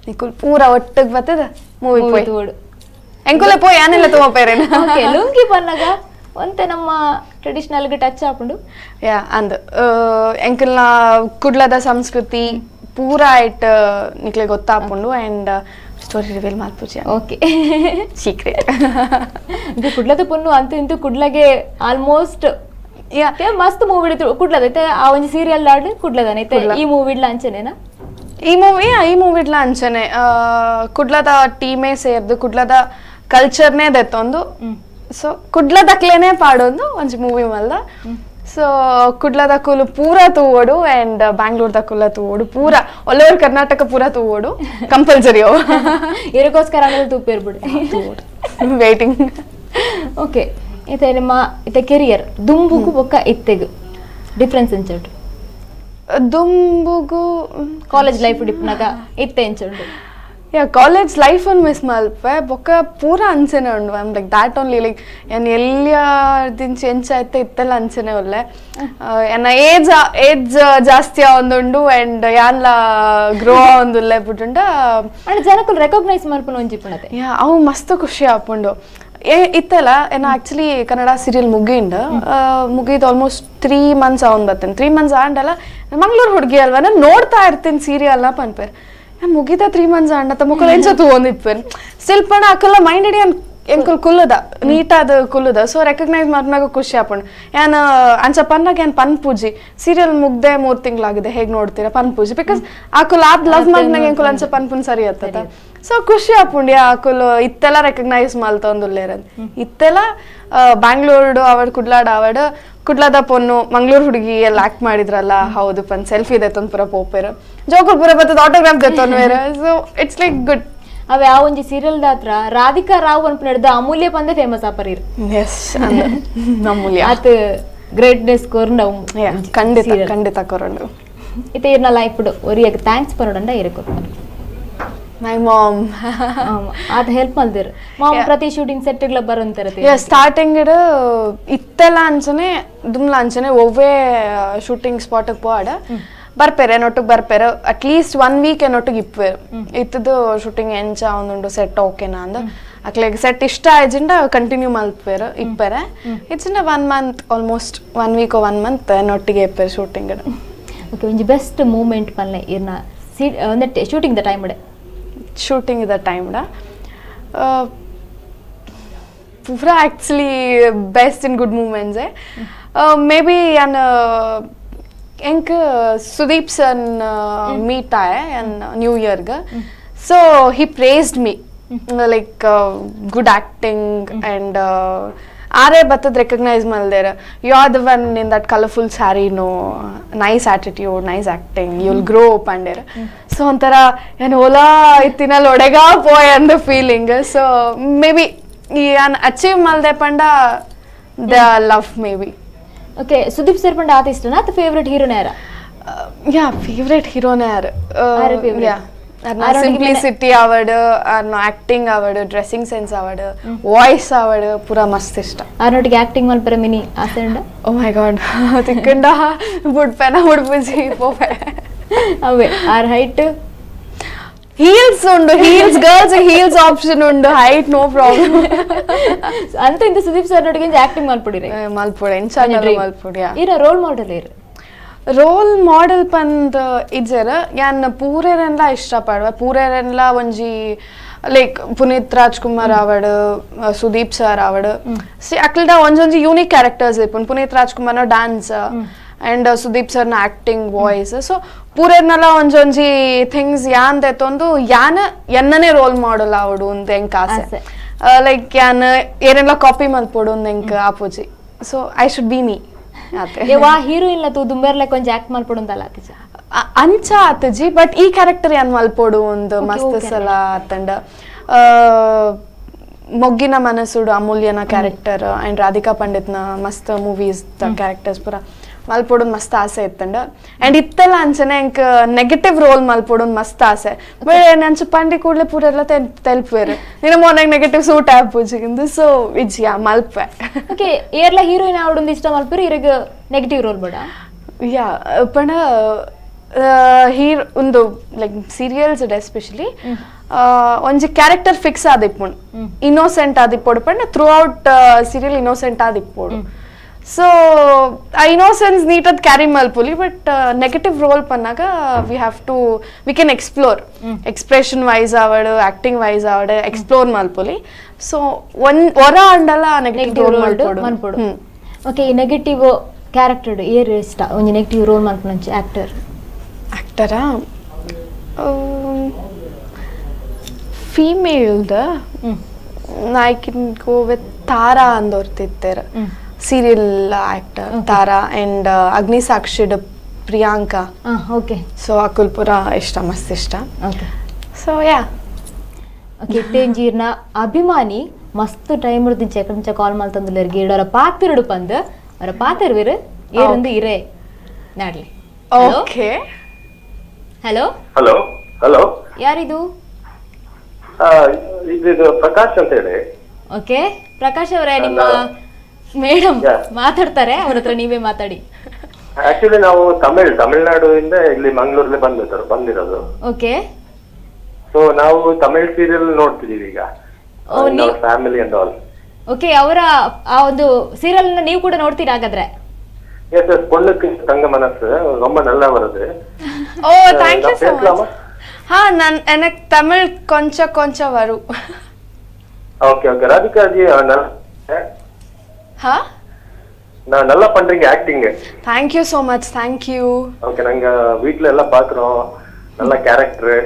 ನಿಕುಲ್ ಪೂರ ಒಟ್ಟಿಗೆ ಬರ್ತದ ಮೂವಿ ಪೋಯ್ ಎಂಕುಲೆ ಪೋಯ್ ಯಾನೆಲ್ಲ ತುಂಬ ಪೇರೇನ. ಓಕೆ ಲುಂಗಿ ಪನ್ನಗ ಒಂತೆ ನಮ್ಮ ಟ್ರೆಡಿಷನಲ್ ಗೆ ಟಚ್ ಆಪುಂಡು. ಯಾ ಅಂದ್ ಎಂಕಲ್ನ ಕುಡ್ಲದ ಸಂಸ್ಕೃತಿ ಪೂರ it ನಿಕ್ಲೆ ಗೊತ್ತಾಪುಂಡು and story reveal ಮಲ್ಪುಜಿ. Okay secret ಇದು ಕುಡ್ಲದ ಪೊಣ್ಣು ಅಂತ ಇಂತು ಕುಡ್ಲಗೆ ಆಲ್ಮೋಸ್ಟ್ ಯಾ ಮಸ್ತ್ ಮೂವಿ ಕುಡ್ಲದ ಐತೆ ಆ ಒಂಜಿ ಸೀರಿಯಲ್ ಆಡ್ ಕುಡ್ಲದನ ಐತೆ ಈ ಮೂವಿ ಇಡ್ಲ ಅಂಚನೇನಾ? ಈ ಮೂವಿ ಈ ಮೂವಿ ಇಡ್ಲ ಅಂಚನೆ ಕುಡ್ಲದ ಟೀಮೇ ಸೇರ್ದು ಕುಡ್ಲದ ಕಲ್ಚರ್ನೇ ದೆತ್ತೊಂದು ಸೊ ಕುಡ್ಲದಕ್ಲೇನೆ ಪಾಡೊಂದು ಒಂಜಿ ಮೂವಿ ಮಲ್ಲ. ಸೊ ಕುಡ್ಲದ ಕುಲು ಪೂರ ತೂವೋಡು ಅಂಡ್ ಬ್ಯಾಂಗ್ಳೂರ್ದ ಕುಲ ತೂವೋಡು ಪೂರ ಆಲ್ ಓವರ್ ಕರ್ನಾಟಕ ಪೂರ ತೂವೋಡು ಕಂಪಲ್ಸರಿ ಇದಕ್ಕೋಸ್ಕರ ಆಮೇಲೆ ತೂಪೇರ್ಬಿಡು ವೇಟಿಂಗ್. ಓಕೆ ಇತ್ತೆ ನಿಮ್ಮ ಇತ್ತೆ ಕೆರಿಯರ್ ದುಂಬುಗು ಬೊಕ್ಕ ಇತ್ತೆಗು ಡಿಫ್ರೆನ್ಸ್ ಎಂಚುಂಡು? ದುಂಬುಗು ಕಾಲೇಜ್ ಲೈಫ್ ಡಿಪ್ನಾಗ ಇತ್ತೆ ಎಂಚುಂಡು? ಯಾ ಕಾಲೇಜ್ ಲೈಫ್ ಅನ್ನು ಮಿಸ್ ಮಲ್ಪೆ ಬೊಕ್ಕ ಪೂರ ಅಂಚನೆ ಉಂಡು. I'm like that only like ಏನ್ ಎಲ್ಲಿಯ ದಿಂಚಿ ಎಂಚ ಆಯ್ತೆ ಇತ್ತೆಲ್ಲ ಅಂಚನೆ ಒಲ್ಲೆ ಎನ್ನ ಏಜ್ ಏಜ್ ಜಾಸ್ತಿ ಒಂದುಂಡು ಅಂಡ್ ಯಾನ್ಲ ಗ್ರೋ ಒಂದುಲ್ಲೆ ಬಿಟ್ಟುಂಡ ಅಂಡ್ ಜನಕುಲು ರೆಕಗ್ನೈಸ್ ಮಲ್ಪುನ ಒಂಜಿ ಪುಣತೆ. ಯಾ ಅವು ಮಸ್ತ್ ಖುಷಿ ಆಪುಂಡು. ಇತ್ತಲ್ಲ ಏನ ಆಕ್ಚುಲಿ ಕನ್ನಡ ಸೀರಿಯಲ್ ಮುಗಿಂಡ್ ಮುಗಿದು ಆಲ್ಮೋಸ್ಟ್ 3 ಮಂತ್ಸ್ ಅವನ್ ಬರ್ತೇನೆ. 3 ಮಂತ್ಸ್ ಆಂಡಲ್ಲ ಮಂಗ್ಳೂರು ಹುಡುಗಿ ಅಲ್ವಾ ನಾನು ನೋಡ್ತಾ ಇರ್ತೀನಿ ಸೀರಿಯಲ್ನ ಪನ್ಪೇರ್. ಮುಗಿದ 3 ಮಂತ್ಸ್ ಅಂಡ ಮುಕ್ಕಲ ಎಂಚ ತೂವೊಂದಿಪ್ಪೆರ್ ಸ್ಟಿಲ್ ಪಂಡ ಅಕುಲ ಮೈಂಡ್ ಇಡಿ ಎಂಕುಲು ಕುಲ್ಲುದ ನೀಟಾದ ಕುಲ್ಲುದ ಸೊ ರೆಕಗ್ನೈಸ್ ಮಾಡ್ನಾಗ ಖುಷಿ ಆಪುಂಡು ಯಾನ್ ಅಂಚ ಪನ್ನಾಗ ಯಾನ್ ಪನ್ಪುಜಿ ಸೀರಿಯಲ್ ಮುಗ್ದೆ 3 ತಿಂಗಳಾಗಿದೆ ಹೇಗೆ ನೋಡ್ತೀರಾ ಪನ್ಪುಜಿ because ಅಕುಲು ಆದ್ ಲವ್ ಮಾಡ್ನಾಗ ಎಂಕುಲು ಅಂಚ ಪನ್ಪುನ್ ಸರಿ ಆತದ ಸೊ ಖುಷಿ ಆಪುಂಡು ಅಕುಲು ಇತ್ತೆಲ್ಲ ರೆಕಗ್ನೈಸ್ ಮಲ್ತೊಂದುಲ್ಲೇರ್ ಇತ್ತೆಲ್ಲ ಬ್ಯಾಂಗ್ಳೂರ್ಡು ಅವಡ್ ಕುಡ್ಲಾಡ್ ಅವಡ್ ಕುಡ್ಲಾದ ಪೊನ್ನು ಮಂಗ್ಳೂರ್ ಹುಡುಗಿ ಎಲ್ಲ ಆಕ್ಟ್ ಮಾಡಿದ್ರಲ್ಲ ಹೌದು ಪನ್ ಸೆಲ್ಫಿ ದೆತ್ತೊಂದು ಪೂರ ಪೋಪೇರು ಜೋಕುಲು ಪೂರ ಬತ್ತದ ಆಟೋಗ್ರಾಫ್ ದೆತ್ತೊನ್ವೇರು so it's like good ಅವೆ ಆ ಒಂಜಿ ಸೀರಿಯಲ್ ದಾತ್ರ ರಾಧಿಕಾ ರಾವ್ ಅನ್ಪ ನಡೆದ ಅಮೂಲ್ಯ ಪಂದೆ ಫೇಮಸ್ ಆಪರೀರ್ ಎಸ್ ಅಮೂಲ್ಯ ಆತ ಗ್ರೇಟ್ನೆಸ್ ಕೊರ್ಂಡ ಖಂಡಿತ ಖಂಡಿತ ಕೊರಂಡು ಇತ್ತೆ ಇರ್ನ ಲೈಫ್ ಒರಿಯಕ್ಕೆ thanks ಪನೋಡಂಡ ಇರಕು my mom ಆತ ಹೆಲ್ಪ್ ಮಲ್ದಿರ್ ಮಾಮ್ ಪ್ರತಿ ಶೂಟಿಂಗ್ ಸೆಟ್ ಗಳ ಬರಂತಾರೆ ಯಾ ಸ್ಟಾರ್ಟಿಂಗ್ ಇಡ್ ಇತ್ತೆಲ್ಲ ಅಂಚನೆ ದುಮ್ಲ ಅಂಚನೆ ಒವ್ವೇ ಶೂಟಿಂಗ್ ಸ್ಪಾಟ್ ಗೆ ಪೋಡ ಬರ್ಪೇರೆ ಏನೊಟ್ಟಿಗೆ ಬರ್ಪೇರು at least 1 week ಏನೊಟ್ಟಿಗೆ ಇಪ್ಪೇರು ಇತ್ತದು ಶೂಟಿಂಗ್ ಎಂಚ ಒಂದುಂಡು ಸೆಟ್ ಓಕೆನಾ ಅಂದ ಅಕ್ಲೆಗ್ ಸೆಟ್ ಇಷ್ಟ ಆಯ್ಜಿಂಡ ಕಂಟಿನ್ಯೂ ಮಲ್ಪೇರು ಇಪ್ಪೇರೆ it's in 1 month almost 1 week 1 month ಏನೊಟ್ಟಿಗೆ ಇಪ್ಪೇರು shooting okay ಒಂಜಿ ಬೆಸ್ಟ್ ಮೂಮೆಂಟ್ ಪಲ್ಲೆ ಇರ್ನ shooting the time shooting the time da pura actually best in good moments maybe and enk Sudeep sir meet aaye and new year ga so he praised me like good acting and are battad recognize maldere you are the one in that colorful saree, no nice attitude, nice acting, you'll grow up and so antara yan ola ittinal odega poi and the feeling so maybe yan achieve malde panda the love maybe. Okay Sudeep sir panda aata ishtana at favorite hero ne yara? Yeah favorite hero ne yara are favorite yeah simplicity avadu arna acting avadu dressing sense avadu voice avadu pura mast ishta arnottige acting malpara mini aase unda oh my god tikkunda budpena budpuji pope ave ar height heels undu heels girls heels option undu height no problem anta inda Sudeep sir notige acting malpudire malpude enchana malpudi ya ira role model ira role model ಪಂದ್ ಇಜ್ಜೆರ್ ಯಾನ್ ಪೂರೆರೆನ್ಲ ಇಷ್ಟಪಡುವೆ ಪೂರೆರೆನ್ಲ ಒಂಜಿ like Puneeth Rajkumar ಆವಡ್ Sudeep sir ಆವಡ್ C ಅಕ್ಲ್ಡ ಒಂಜೊಂಜಿ unique characters ಇಪ್ಪುಂಡು Puneeth ರಾಜ್ಕುಮಾರ್ನ dance and Sudeep ಸರ್ನ acting voice so ಪೂರೆರ್ನಲ ಒಂಜೊಂಜಿ things ಯಾನ್ ದೆತ್ತೊಂದು ಯಾನ್ ಎನ್ನನೇ ರೋಲ್ ಮಾಡೆಲ್ ಆವಡು ಅಂದ್ ಎಂಕ್ ಆಸೆ ಲೈಕ್ ಯಾನ್ ಏನೆಲ್ಲ ಕಾಪಿ ಮಲ್ಪೊಡು ಅಂದ್ ಎಂಕ್ ಆಪುಜಿ so I should be me ವಾ ಹೀರೋಯಿನ್ ಲ ತೂ ದುಂಬೆರ್ಲ ಕೊಂಚ ಆಕ್ಟ್ ಮಲ್ಪೊಡುಂದಲ್ಲ ಆತಿಜ ಅಂಚ ಆತಜಿ ಬಟ್ ಈ ಕ್ಯಾರೆಕ್ಟರ್ ಯಾನ್ ಮಲ್ಪೊಡು ಒಂದು ಮಸ್ತ್ ಸಲ ಆತಂಡ ಮೊಗ್ಗಿನ ಮನಸ್ಸುಡು ಅಮೂಲ್ಯನ ಕ್ಯಾರೆಕ್ಟರ್ ಅಂಡ್ ರಾಧಿಕಾ ಪಂಡಿತ್ನ ಮಸ್ತ್ ಮೂವೀಸ್ ಕ್ಯಾರೆಕ್ಟರ್ಸ್ ಪೂರ ಮಲ್ಪೊಡು ಮಸ್ತ್ ಆಸೆ ಇತ್ತಂಡ ಅಂಡ್ ಇತ್ತೆಲ್ಲ ಅಂಚನೆ ಎಂಕ್ ನೆಗೆಟಿವ್ ರೋಲ್ ಮಲ್ಪೊಡು ಮಸ್ತ್ ಆಸೆ ಬಟ್ ಅಂಚ ಪಂಡಿ ಕೂಡಲೇ ಪೂರ ಎಲ್ಲ ತೆಲ್ಪುವೆರ್ ನಿನ್ನ ಮೊನ್ನೆ ನೆಗೆಟಿವ್ ಸೂಟ್ ಆಪುಜಿಂದು ಸೊ ಇಜ್ಜಿ ಯಾ ಮಲ್ಪೆ ಓಕೆ ಏರ್ಲ ಹೀರೋಯಿನ್ ಆವಡುಂದು ಇಷ್ಟ ಮಲ್ಪುರು ಇರಗ ನೆಗೆಟಿವ್ ರೋಲ್ ಬಡ ಯಾ ಪಂಡ ಹೀರೋ ಒಂದು like serials especially ಒಂಜಿ ಕ್ಯಾರೆಕ್ಟರ್ ಫಿಕ್ಸ್ ಆದಿಪ್ಪುಂಡು ಇನ್ನೋಸೆಂಟ್ ಆದಿಪ್ಪೊಡು ಪಂಡ through out serial innocent ಆದಿಪ್ಪೊಡು so ಆ ಇನ್ನೋಸೆನ್ಸ್ ನೀಟದ್ ಕ್ಯಾರಿ ಮಲ್ಪುಲಿ but negative role ಪನ್ನಾಗ we have to we can explore expression wise ಆವಡ್ acting wise ಆವಡ್ explore ಮಲ್ಪುಲಿ so one ಒರ ಅಂಡಲ ನೆಗೆಟಿವ್ ರೋಲ್ ಮಲ್ಪೊಡು. ಓಕೆ ಈ ನೆಗೆಟಿವ್ ಕ್ಯಾರೆಕ್ಟರ್ ಏರ್ ಇಷ್ಟ ಒಂಜಿ ನೆಗೆಟಿವ್ ರೋಲ್ ಮಲ್ಪುನಂಚಿ ಆಕ್ಟರ್ ಆಕ್ಟರಾ ಫೀಮೇಲ್ದ I can go with Tara ಅಂದೋರ್ತಿತ್ತೆರ್ serial actor Tara and ಅಗ್ನಿ ಸಾಕ್ಷಿಡ್ ಪ್ರಿಯಾಂಕಾ. ಓಕೆ ಸೊ ಅಕುಲ್ ಪೂರ ಇಷ್ಟ ಮಸ್ತ್ ಇಷ್ಟ. Okay so yeah okay ತೇಂಜೀರ್ನ ಅಭಿಮಾನಿ ಮಸ್ತ್ ಟೈಮ್ ಇರ್ದಿಂಚೆ ಕಂಚ ಕಾಲ್ ಮಲ್ತಂದುಲ್ಲೆರ್ಗೆ ಇಡೋರ ಪಾತಿರುಡು ಪಂದ್ ಅವರ ಪಾತಿರುವಿರು ಏರಂದು ಇರೇ ನಾಡ್ಲಿ. Okay hello hello hello ಯಾರಿದು? ಇದು ಪ್ರಕಾಶ್ ಅಂತ ಹೇಳಿ. ಓಕೆ ಪ್ರಕಾಶ್ ಅವರೇ, ನಿಮ್ಮ ಮೇಡಮ್ ಮಾತಾಡ್ತಾರೆ, ಅವ್ರ ಹತ್ರ ನೀವೇ ಮಾತಾಡಿ. ಆಕ್ಚುಲಿ ನಾವು ತಮಿಳ್ನಾಡು ಇಂದ ಇಲ್ಲಿ ಮಂಗಳೂರಲ್ಲಿ ಬಂದಿರೋದು. ಓಕೆ ಸೊ ನಾವು ತಮಿಳ್ ಸೀರಿಯಲ್ ನೋಡ್ತಿದೀವಿ ಈಗ, family and all. Okay, ಅವರ ಆ ಒಂದು ಸೀರಿಯಲ್ ನ ನೀವು ಕೂಡ ನೋಡ್ತೀರಾ ಹಾಗಾದ್ರೆ? ಎಸ್ ಎಸ್, பொண்ணுக்கு தங்க மனசு ரொம்ப நல்லா வருது. Oh thank you so much. ಹಾ ನನ್ ಎನಕ್ ತಮಿಳ್ ಕೊಂಚ ಕೊಂಚ ವರು. Okay okay Radhika G ಹಾ நான் நல்லா பண்றீங்க acting. Thank you so much. Thank you. Okay நாங்க வீட்ல எல்லாம் பாக்குறோம் நல்ல character.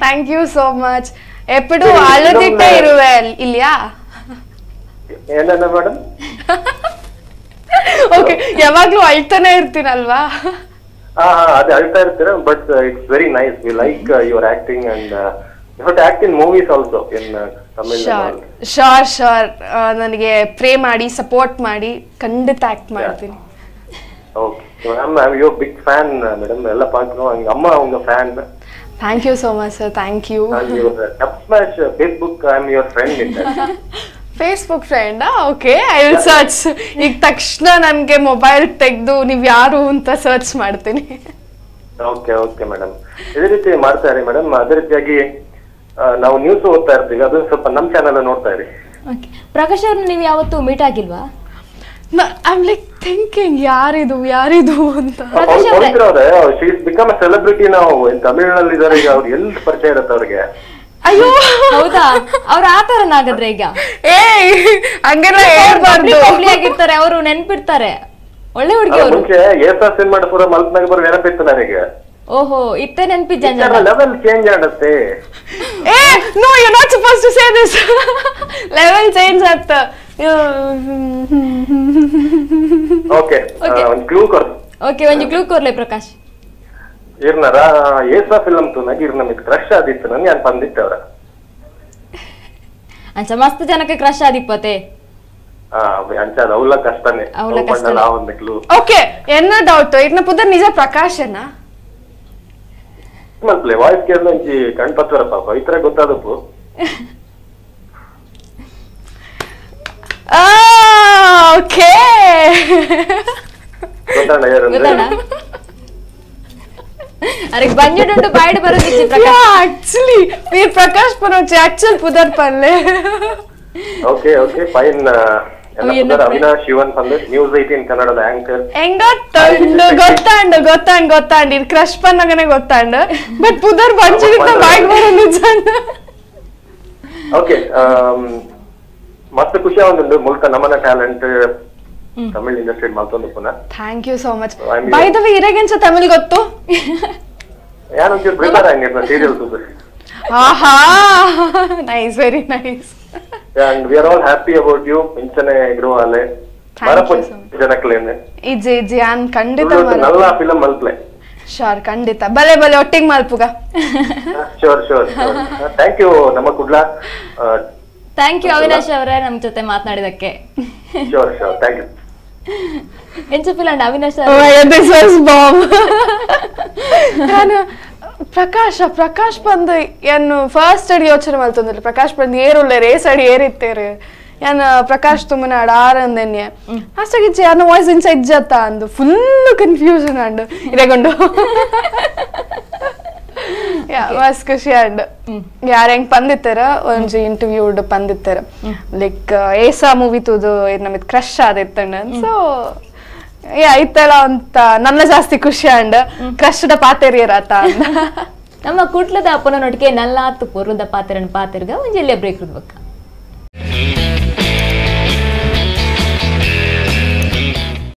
Thank you so much. ಎಪ್ಪಡು ಅಳದಿಟ್ಟೆ ಇರುವೆ ಇಲ್ಲಿಯಾ? ಏನನ್ನ ಮೇಡಂ? ಓಕೆ ಯಾವಾಗ್ಲೂ ಅಳ್ತಾನೆ ಇರ್ತೀನಲ್ವಾ? ಹಾ ಹಾ ಅದೇ ಅಳ್ತಾ ಇರ್ತೀರಾ but it's very nice. We like your acting and you have to act in movies also in Tamil. Sure sure sure ನನಗೆ ಪ್ರೇ ಮಾಡಿ ಸಪೋರ್ಟ್ ಮಾಡಿ ಖಂಡಿತ ಆಕ್ಟ್ ಮಾಡ್ತೀನಿ. Okay ma'am, I am your big fan madam. ಎಲ್ಲ ಪಾಕ್றோம். எங்க அம்மா உங்க fan. Thank you so much sir. Thank you. And your Dubsmash Facebook, I am your friend in that. Facebook friend? Okay, I will search. ಈಗ ತಕ್ಷಣ ನನಗೆ mobile ತೆಗೆದು ನೀವು ಯಾರು ಅಂತ ಸರ್ಚ್ ಮಾಡ್ತೀನಿ. Okay okay madam, ಇದೇ ರೀತಿ ಮಾಡ್ತಾ ಇರಿ ಮೇಡಮ್. ಅದೇ ರೀತಿಯಾಗಿ ನಾವು ನ್ಯೂಸ್ ಓದ್ತಾ ಇರ್ತೀವಿ, ಅದು ಸ್ವಲ್ಪ ನಮ್ಮ ಚಾನೆಲ್ ನೋಡ್ತಾ ಇರಿ. ಓಕೆ ಪ್ರಕಾಶ್ ಅವ್ರನ್ನ ನೀವು ಯಾವತ್ತೂ ಮೀಟ್ ಆಗಿಲ್ವಾ? I am like thinking ಯಾರಿದು ಯಾರಿದು ಅಂತ. ಪವಿತ್ರ ಅವರೇ, she is become a celebrity ನಾವು ತಮಿಳ್ನಲ್ಲಿ ಇದ್ದಾರೆ ಈಗ. ಅವ್ರು ಎಲ್ಲಿ ಪರಿಚಯ ಇರುತ್ತೆ ಅವ್ರಿಗೆ? ಅಯ್ಯೋ ಹೌದಾ, ಅವ್ರ ಆತರನಾಗದ್ರೆ ಈಗ ಏಯ್ ಹಂಗೆಲ್ಲ ಹೇಳ್ಬಾರ್ದು. ಪಬ್ಲಿ ಆಗಿರ್ತಾರೆ ಅವರು, ನೆನ್ಪಿಡ್ತಾರೆ. ಒಳ್ಳೆ ಹುಡುಗಿ ಅವರು. ಮುಂಚೆ ಏಸಾ ಸಿನಿಮಾ ಪೂರ ಮಲ್ಪನಾಗ ಬರೋ ನೆನಪಿತ್ತು ನನಗೆ. ಓಹೋ ಇತ್ತೆ ನೆನಪಿದ್ದ ಲೆವೆಲ್ ಚೇಂಜ್ ಆಗುತ್ತೆ. ಏ no, you not suppose to say this. Level change ಆತ. ಓಕೆ ಒಂದು ಕ್ಲೂ ಕೊಡ್. ಓಕೆ ಒಂದು ಕ್ಲೂ ಕೊರ್ಲೆ ಪ್ರಕಾಶ್. ಇರ್ನರ ಏಸಾ ಫಿಲಂ ತುನಾಗಿ ಇರ್ ನಮಗೆ ಕ್ರಶ್ ಆದಿತ್ತು ನನ್ಗೆ ಅನ್ ಬಂದಿತ್ತು ಅವರ. ಅಂಚ ಮಸ್ತ್ ಜನಕ್ಕೆ ಕ್ರಶ್ ಆದಿಪ್ಪತೆ. ಅಂಚ ಅದು ಅವಳ ಕಷ್ಟನೇ. ಅವಳ ಕಷ್ಟನೇ. ಒಂದು ಕ್ಲೂ. ಓಕೆ ಎನ್ನ ಡೌಟ್ ಇರ್ನ ಪುದರ್ ನಿಜ ಪ್ರಕಾಶನಾ? ಮಲ್ಪ್ಲೆ ವಾಯ್ಸ್ ಕೇಳ್ದ ಒಂಜಿ ಕಣ್ಪತ್ವರ ಪಾಪ ಇತರ ಗೊತ್ತಾದಪ್ಪು. ಓಕೆ ಗೊತ್ತಾಣ ಯಾರು ಗೊತ್ತಾಣ? ಅರೆ ಬಂಜುಡುಂಡು ಬಾಯ್ಡ್ ಬರೋದಿಚ್ಚಿ ಪ್ರಕಾಶ್. ಆಕ್ಚುಲಿ ವೀರ್ ಪ್ರಕಾಶ್ ಪನೋಚಿ ಆಕ್ಚುಲ್ ಪುದರ್ ಪಲ್ಲೆ. Okay okay fine. Avinash Shivan ಬಂದು ನ್ಯೂಸ್ 18 ಕನ್ನಡದ ಆಂಕರ್. ಹೆಂಗ ಗೊತ್ತಾಂಡ್ ಗೊತ್ತಾಂಡ್ ಗೊತ್ತಾಂಡ್ ಇದು ಕ್ರಶ್ ಪನ್ನಗನೆ ಗೊತ್ತಾಂಡ್ ಬಟ್ ಪುದರ್ ಬಂಜುಡಿತ ಬಾಯ್ಡ್ ಬರೋದಿಚ್ಚ. ಓಕೆ ಮಸ್ತ್ ಖುಷಿ ಆವೊಂದುಂಡು ಮುಲ್ತ ನಮನ ಟ್ಯಾಲೆಂಟ್ ತಮಿಳ್ ಇಂಡಸ್ಟ್ರಿ ಮಲ್ತೊಂದು ಪುನಃ. Thank you so much. By the way ಇರೆಗೆಂಚ Tamil ಗೊತ್ತು? ಯಾರು ಒಂಚೂರು ಪ್ರಿಪೇರ್ ಆಗಿರ್ನ ಸೀರಿಯಲ್ ತೂದು. ಆಹಾ nice, very nice. And we are all happy about you. ಇಂಚನೆ grow ಆಲೆ ಮರಪು ಜನಕ್ಲೇನೆ ಇಜ್ಜಿ ಇಜ್ಜಿ ಆನ್ ಖಂಡಿತ ನಲ್ಲ ಫಿಲಂ ಮಲ್ಪ್ಲೆ. ಶೋರ್ ಖಂಡಿತ ಬಲೆ ಬಲೆ ಒಟ್ಟಿಗೆ ಮಲ್ಪುಗ. Sure sure thank you ನಮ್ಮ ಕುಡ್ಲ. Thank you Avinash ಅವರೇ ನಮ್ಮ ಜೊತೆ ಮಾತನಾಡಿದಕ್ಕೆ. Sure sure thank you. ಎಂಚ feel and Avinash oh my God this was bomb. ನಾನು ಪ್ರಕಾಶ ಪ್ರಕಾಶ್ ಬಂದು ಏನು ಫಸ್ಟ್ ಅಡಿ ಯೋಚನೆ ಮಲ್ತೊಂದಿಲ್ಲ. ಪ್ರಕಾಶ್ ಬಂದು ಏರುಲ್ಲೇರು ಏಸ್ ಅಡಿ ಏರಿತ್ತೇರು ಏನ್ ಪ್ರಕಾಶ್ ತುಮ್ಮನಾಡ್ ಆರಂದೆನ್ನೆ ಅಷ್ಟಾಗಿಚ್ಚಿ ಯಾರನ್ನ ವಾಯ್ಸ್ ಇಂಚ ಇಜ್ಜತ್ತ ಅಂದು full confusion and ಇರೆಗೊಂಡು ಮಸ್ತ್ ಖುಷಿ ಅಂಡ್ ಯಾರ ಹೆಂಗ್ ಪಂದಿತ್ತಾರ ಒಂಜಿ ಇಂಟರ್ವ್ಯೂ ಪಂದಿತ್ತಾರ ಲೈಕ್ ಏಸಾ ಮೂವಿ ತೂದು ನಮಗೆ ಕ್ರಶ್ ಆದಿತ್ತಂಡ. ಸೊ ಇತ್ತೆಲ್ಲ ಅಂತ ನನ್ನ ಜಾಸ್ತಿ ಖುಷಿ ಅಂಡ್ ಕ್ರಶ್ the ಪಾತೆರಿಯರಾತ. ನಮ್ಮ ಕುಟ್ಲದ ಅಪ್ಪನೊಟ್ಟಿಗೆ ನಲ್ಲಾತು ಪೊರ್ಲದ ಪಾತೆರನ್ ಪಾತೆರ್ಗ ಒಂಜಿ ಎಲ್ಲೇ ಬ್ರೇಕ್ ಇರ್ಬೇಕ.